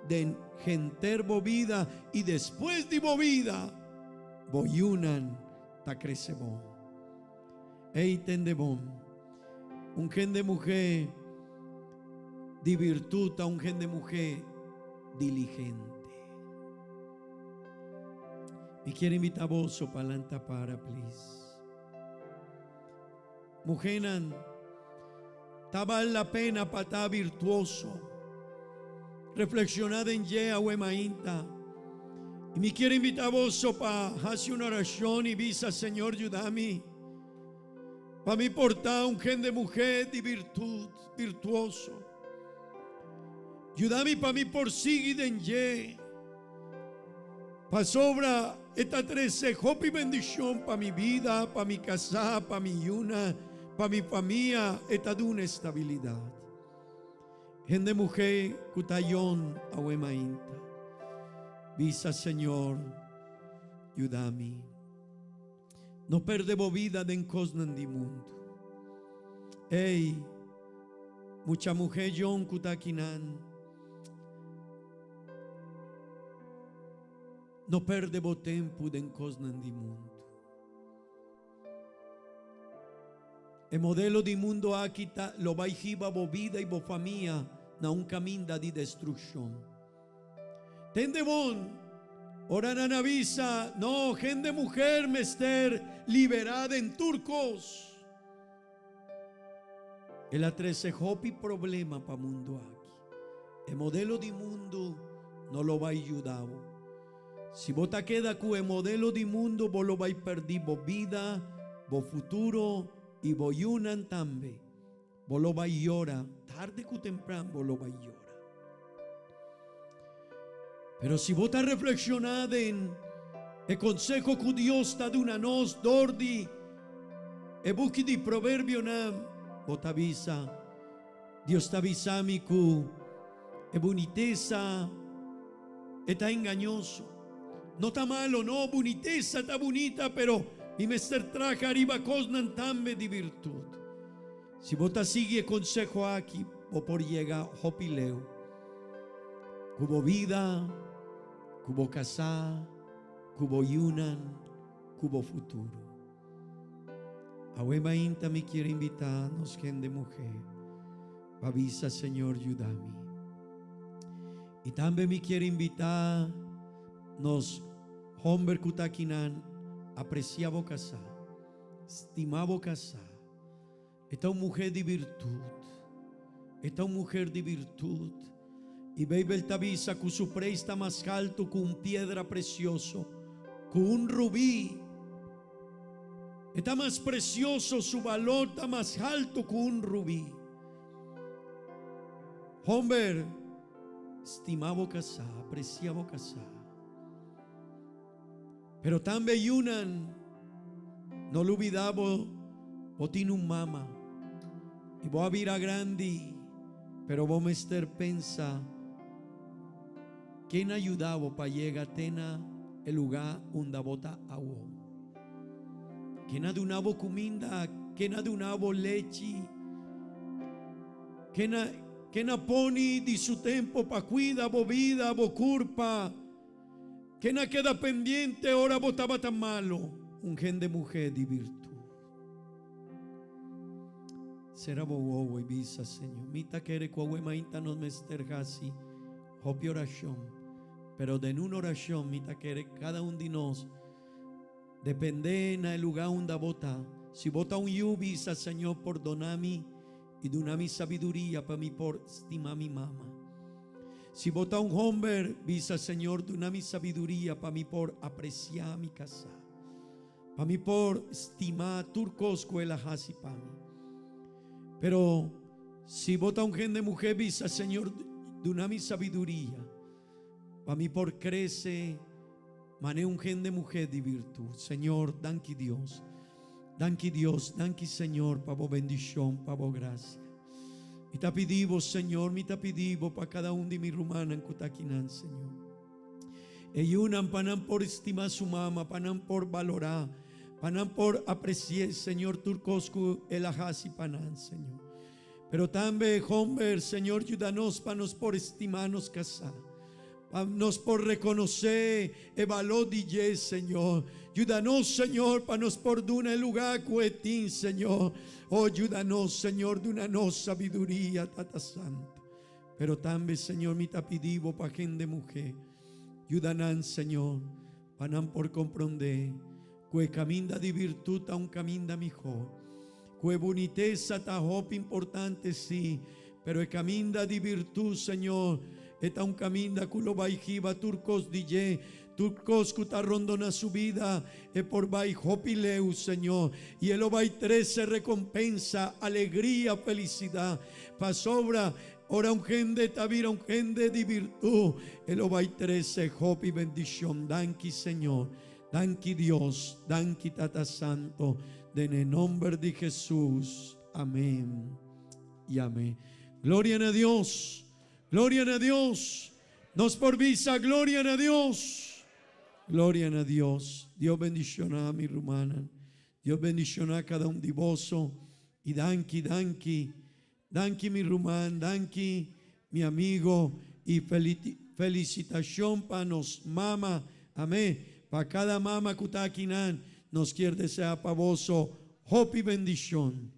den henter bo bida y despues di bo bida bo yunan ta crece bon. Ey tende bon. Un hende muhé di virtud ta un hende muhé diligente. Mi kier invita boso pa lanta para please. Muhénan, ta bal la pena pa ta virtuoso. Reflekshoná den dje awe mainta. I mi kier invitá boso pa hasi un orashon i bisa, Señor yuda mi pa mi por ta un hende muhé di birtud, birtuoso. Yuda mi pa mi por sigui den dje, pasobra e ta trese hopi bendishon pa mi bida, pa mi kasá, pa mi yuna, pa mi famia, e ta duna estabilidat. Hende muhé ku ta yon awe mainta, bisa, Señor, yuda mi. No perde bo bida den kosnan di mundu. Ey, mucha muhé yon ku ta akinan, no perde bo tempu den kosnan di mundu. E modelo di mundo aki ta lo bai hiba bo bida i bo famia na un kaminda di destrukshon. Tende bon, ora nan a bisa, No, hende muher mester liberá den tur kos. El a trese hopi problema pa mundo aki. E modelo di mundo no lo bai yuda bo. Si bo ta keda ku e modelo di mundo bo lo bai pèrdí bo bida, bo futuro i bo yunan tambe. Bo lo bai yora, tarde ku tempran bo lo bai yora. Pero si bo ta reflekshoná den e konseho ku Dios ta duna nos dor di e buki di Proverbionan, bo ta bisa, Dios ta bisa mi ku e bunitesa e ta engañoso. No ta malo, no, bunitesa ta bunita, pero mi mester traha riba kosnan tambe di birtut. Si bo ta sigui e konseho aki, bo por yega hopi leu ku bo bida, ku bo kasá, ku bo yunan, ku bo futuro. Awe mainta mi kier invitá nos hende muhé pa bisa Señor yuda mi. I tambe mi kier invitá nos homber ku ta akinan apresiá bo kasá, stima bo kasá. E ta un muhé di birtut. E ta un muher di birtut. I Beibel ta bisa ku su preis ta mas haltu ku un piedra presioso, ku un rubí. E ta mas presioso, su balor ta mas haltu ku un rubí. Homber, stima bo kasá, apresia bo kasá. Pero tambe yunan, no lubida bo, bo tin un mama y bo a bira grandi, pero bo mester pensa ken a yuda bo pa yega te na e luga unda bo ta awo. Ken a duna bo cuminda, ken a duna bo lechi, ken a ken a poni di su tempo pa cuida bo bida, bo curpa. Ken a keda pendiente ora bo tabata malo? Un hende muhé di birtud. Sera bo wowo i bisa, Señor, mi ta kere ku awe mainta nos mester hasi hopi orashon, pero den un orashon mi ta kere kada un di nos depende na e lugá unda bo ta. Si bo ta un yu, bisa, Señor, pordona mi i duna mi sabiduria pa mi por stima mi mama. Si bo ta un homber, bisa, Señor, duna mi sabiduria pa mi por apreciá mi casá, pa mi por stima tur cos cu el a haci pa mi. Pero si bo ta un hende muhé, bisa, Señor, duna mi sabiduria pa mi por crece mane un hende muhé di virtud. Señor, danki Dios. Danki Dios, danki Señor pa bo bendicion, pa bo gracia. Mi ta pidi bo, Señor, mi ta pidi bo pa cada un di mi rumannan cu ta akinan, Señor. E yunan pa nan por estima su mama, pa nan por balora, pa nan por aprecié, Señor, tur cos cu el a haci pa nan, Señor. Pero tambe, homber, Señor, yuda nos pa nos por estima nos casá. Pa nos por rekonosé e balor di dje, Señor. Yuda nos, Señor, pa nos por duna e lugá ku e tin, Señor. Oh, yuda nos, Señor, duna nos sabiduria, Tata Santu. Pero tambe, Señor, mi ta pidi Bo pa hende muhé. Yuda nan, Señor, pa nan por komprondé ku e kaminda di virtut ta un kaminda mihó. Ku e bunitesa ta hopi importante, sí, pero e kaminda di virtut, Señor, E ta un kaminda ku lo bai hiba tur kos di dje, tur kos ku ta rondona su bida, e por bai hopi leu, Señor, i e lo bai trese rekompensa, alegria, felisidat. Pasobra ora un hende ta bira un hende di birtut, e lo bai trese hopi bendishon. Danki, Señor. Danki, Dios. Danki, Tata Santo. Den e nomber di Jesus. Amén i amén. Gloria na Dios. Gloria na Dios. Nos por bisa gloria na Dios. Gloria na Dios. Dios bendishoná mi rumannan. Dios bendishoná kada un di boso. I danki, danki. Danki mi ruman, danki mi amigo i felisitashon pa nos mama. Amén. Pa kada mama ku ta akinan, nos kier deseá pa boso hopi bendishon.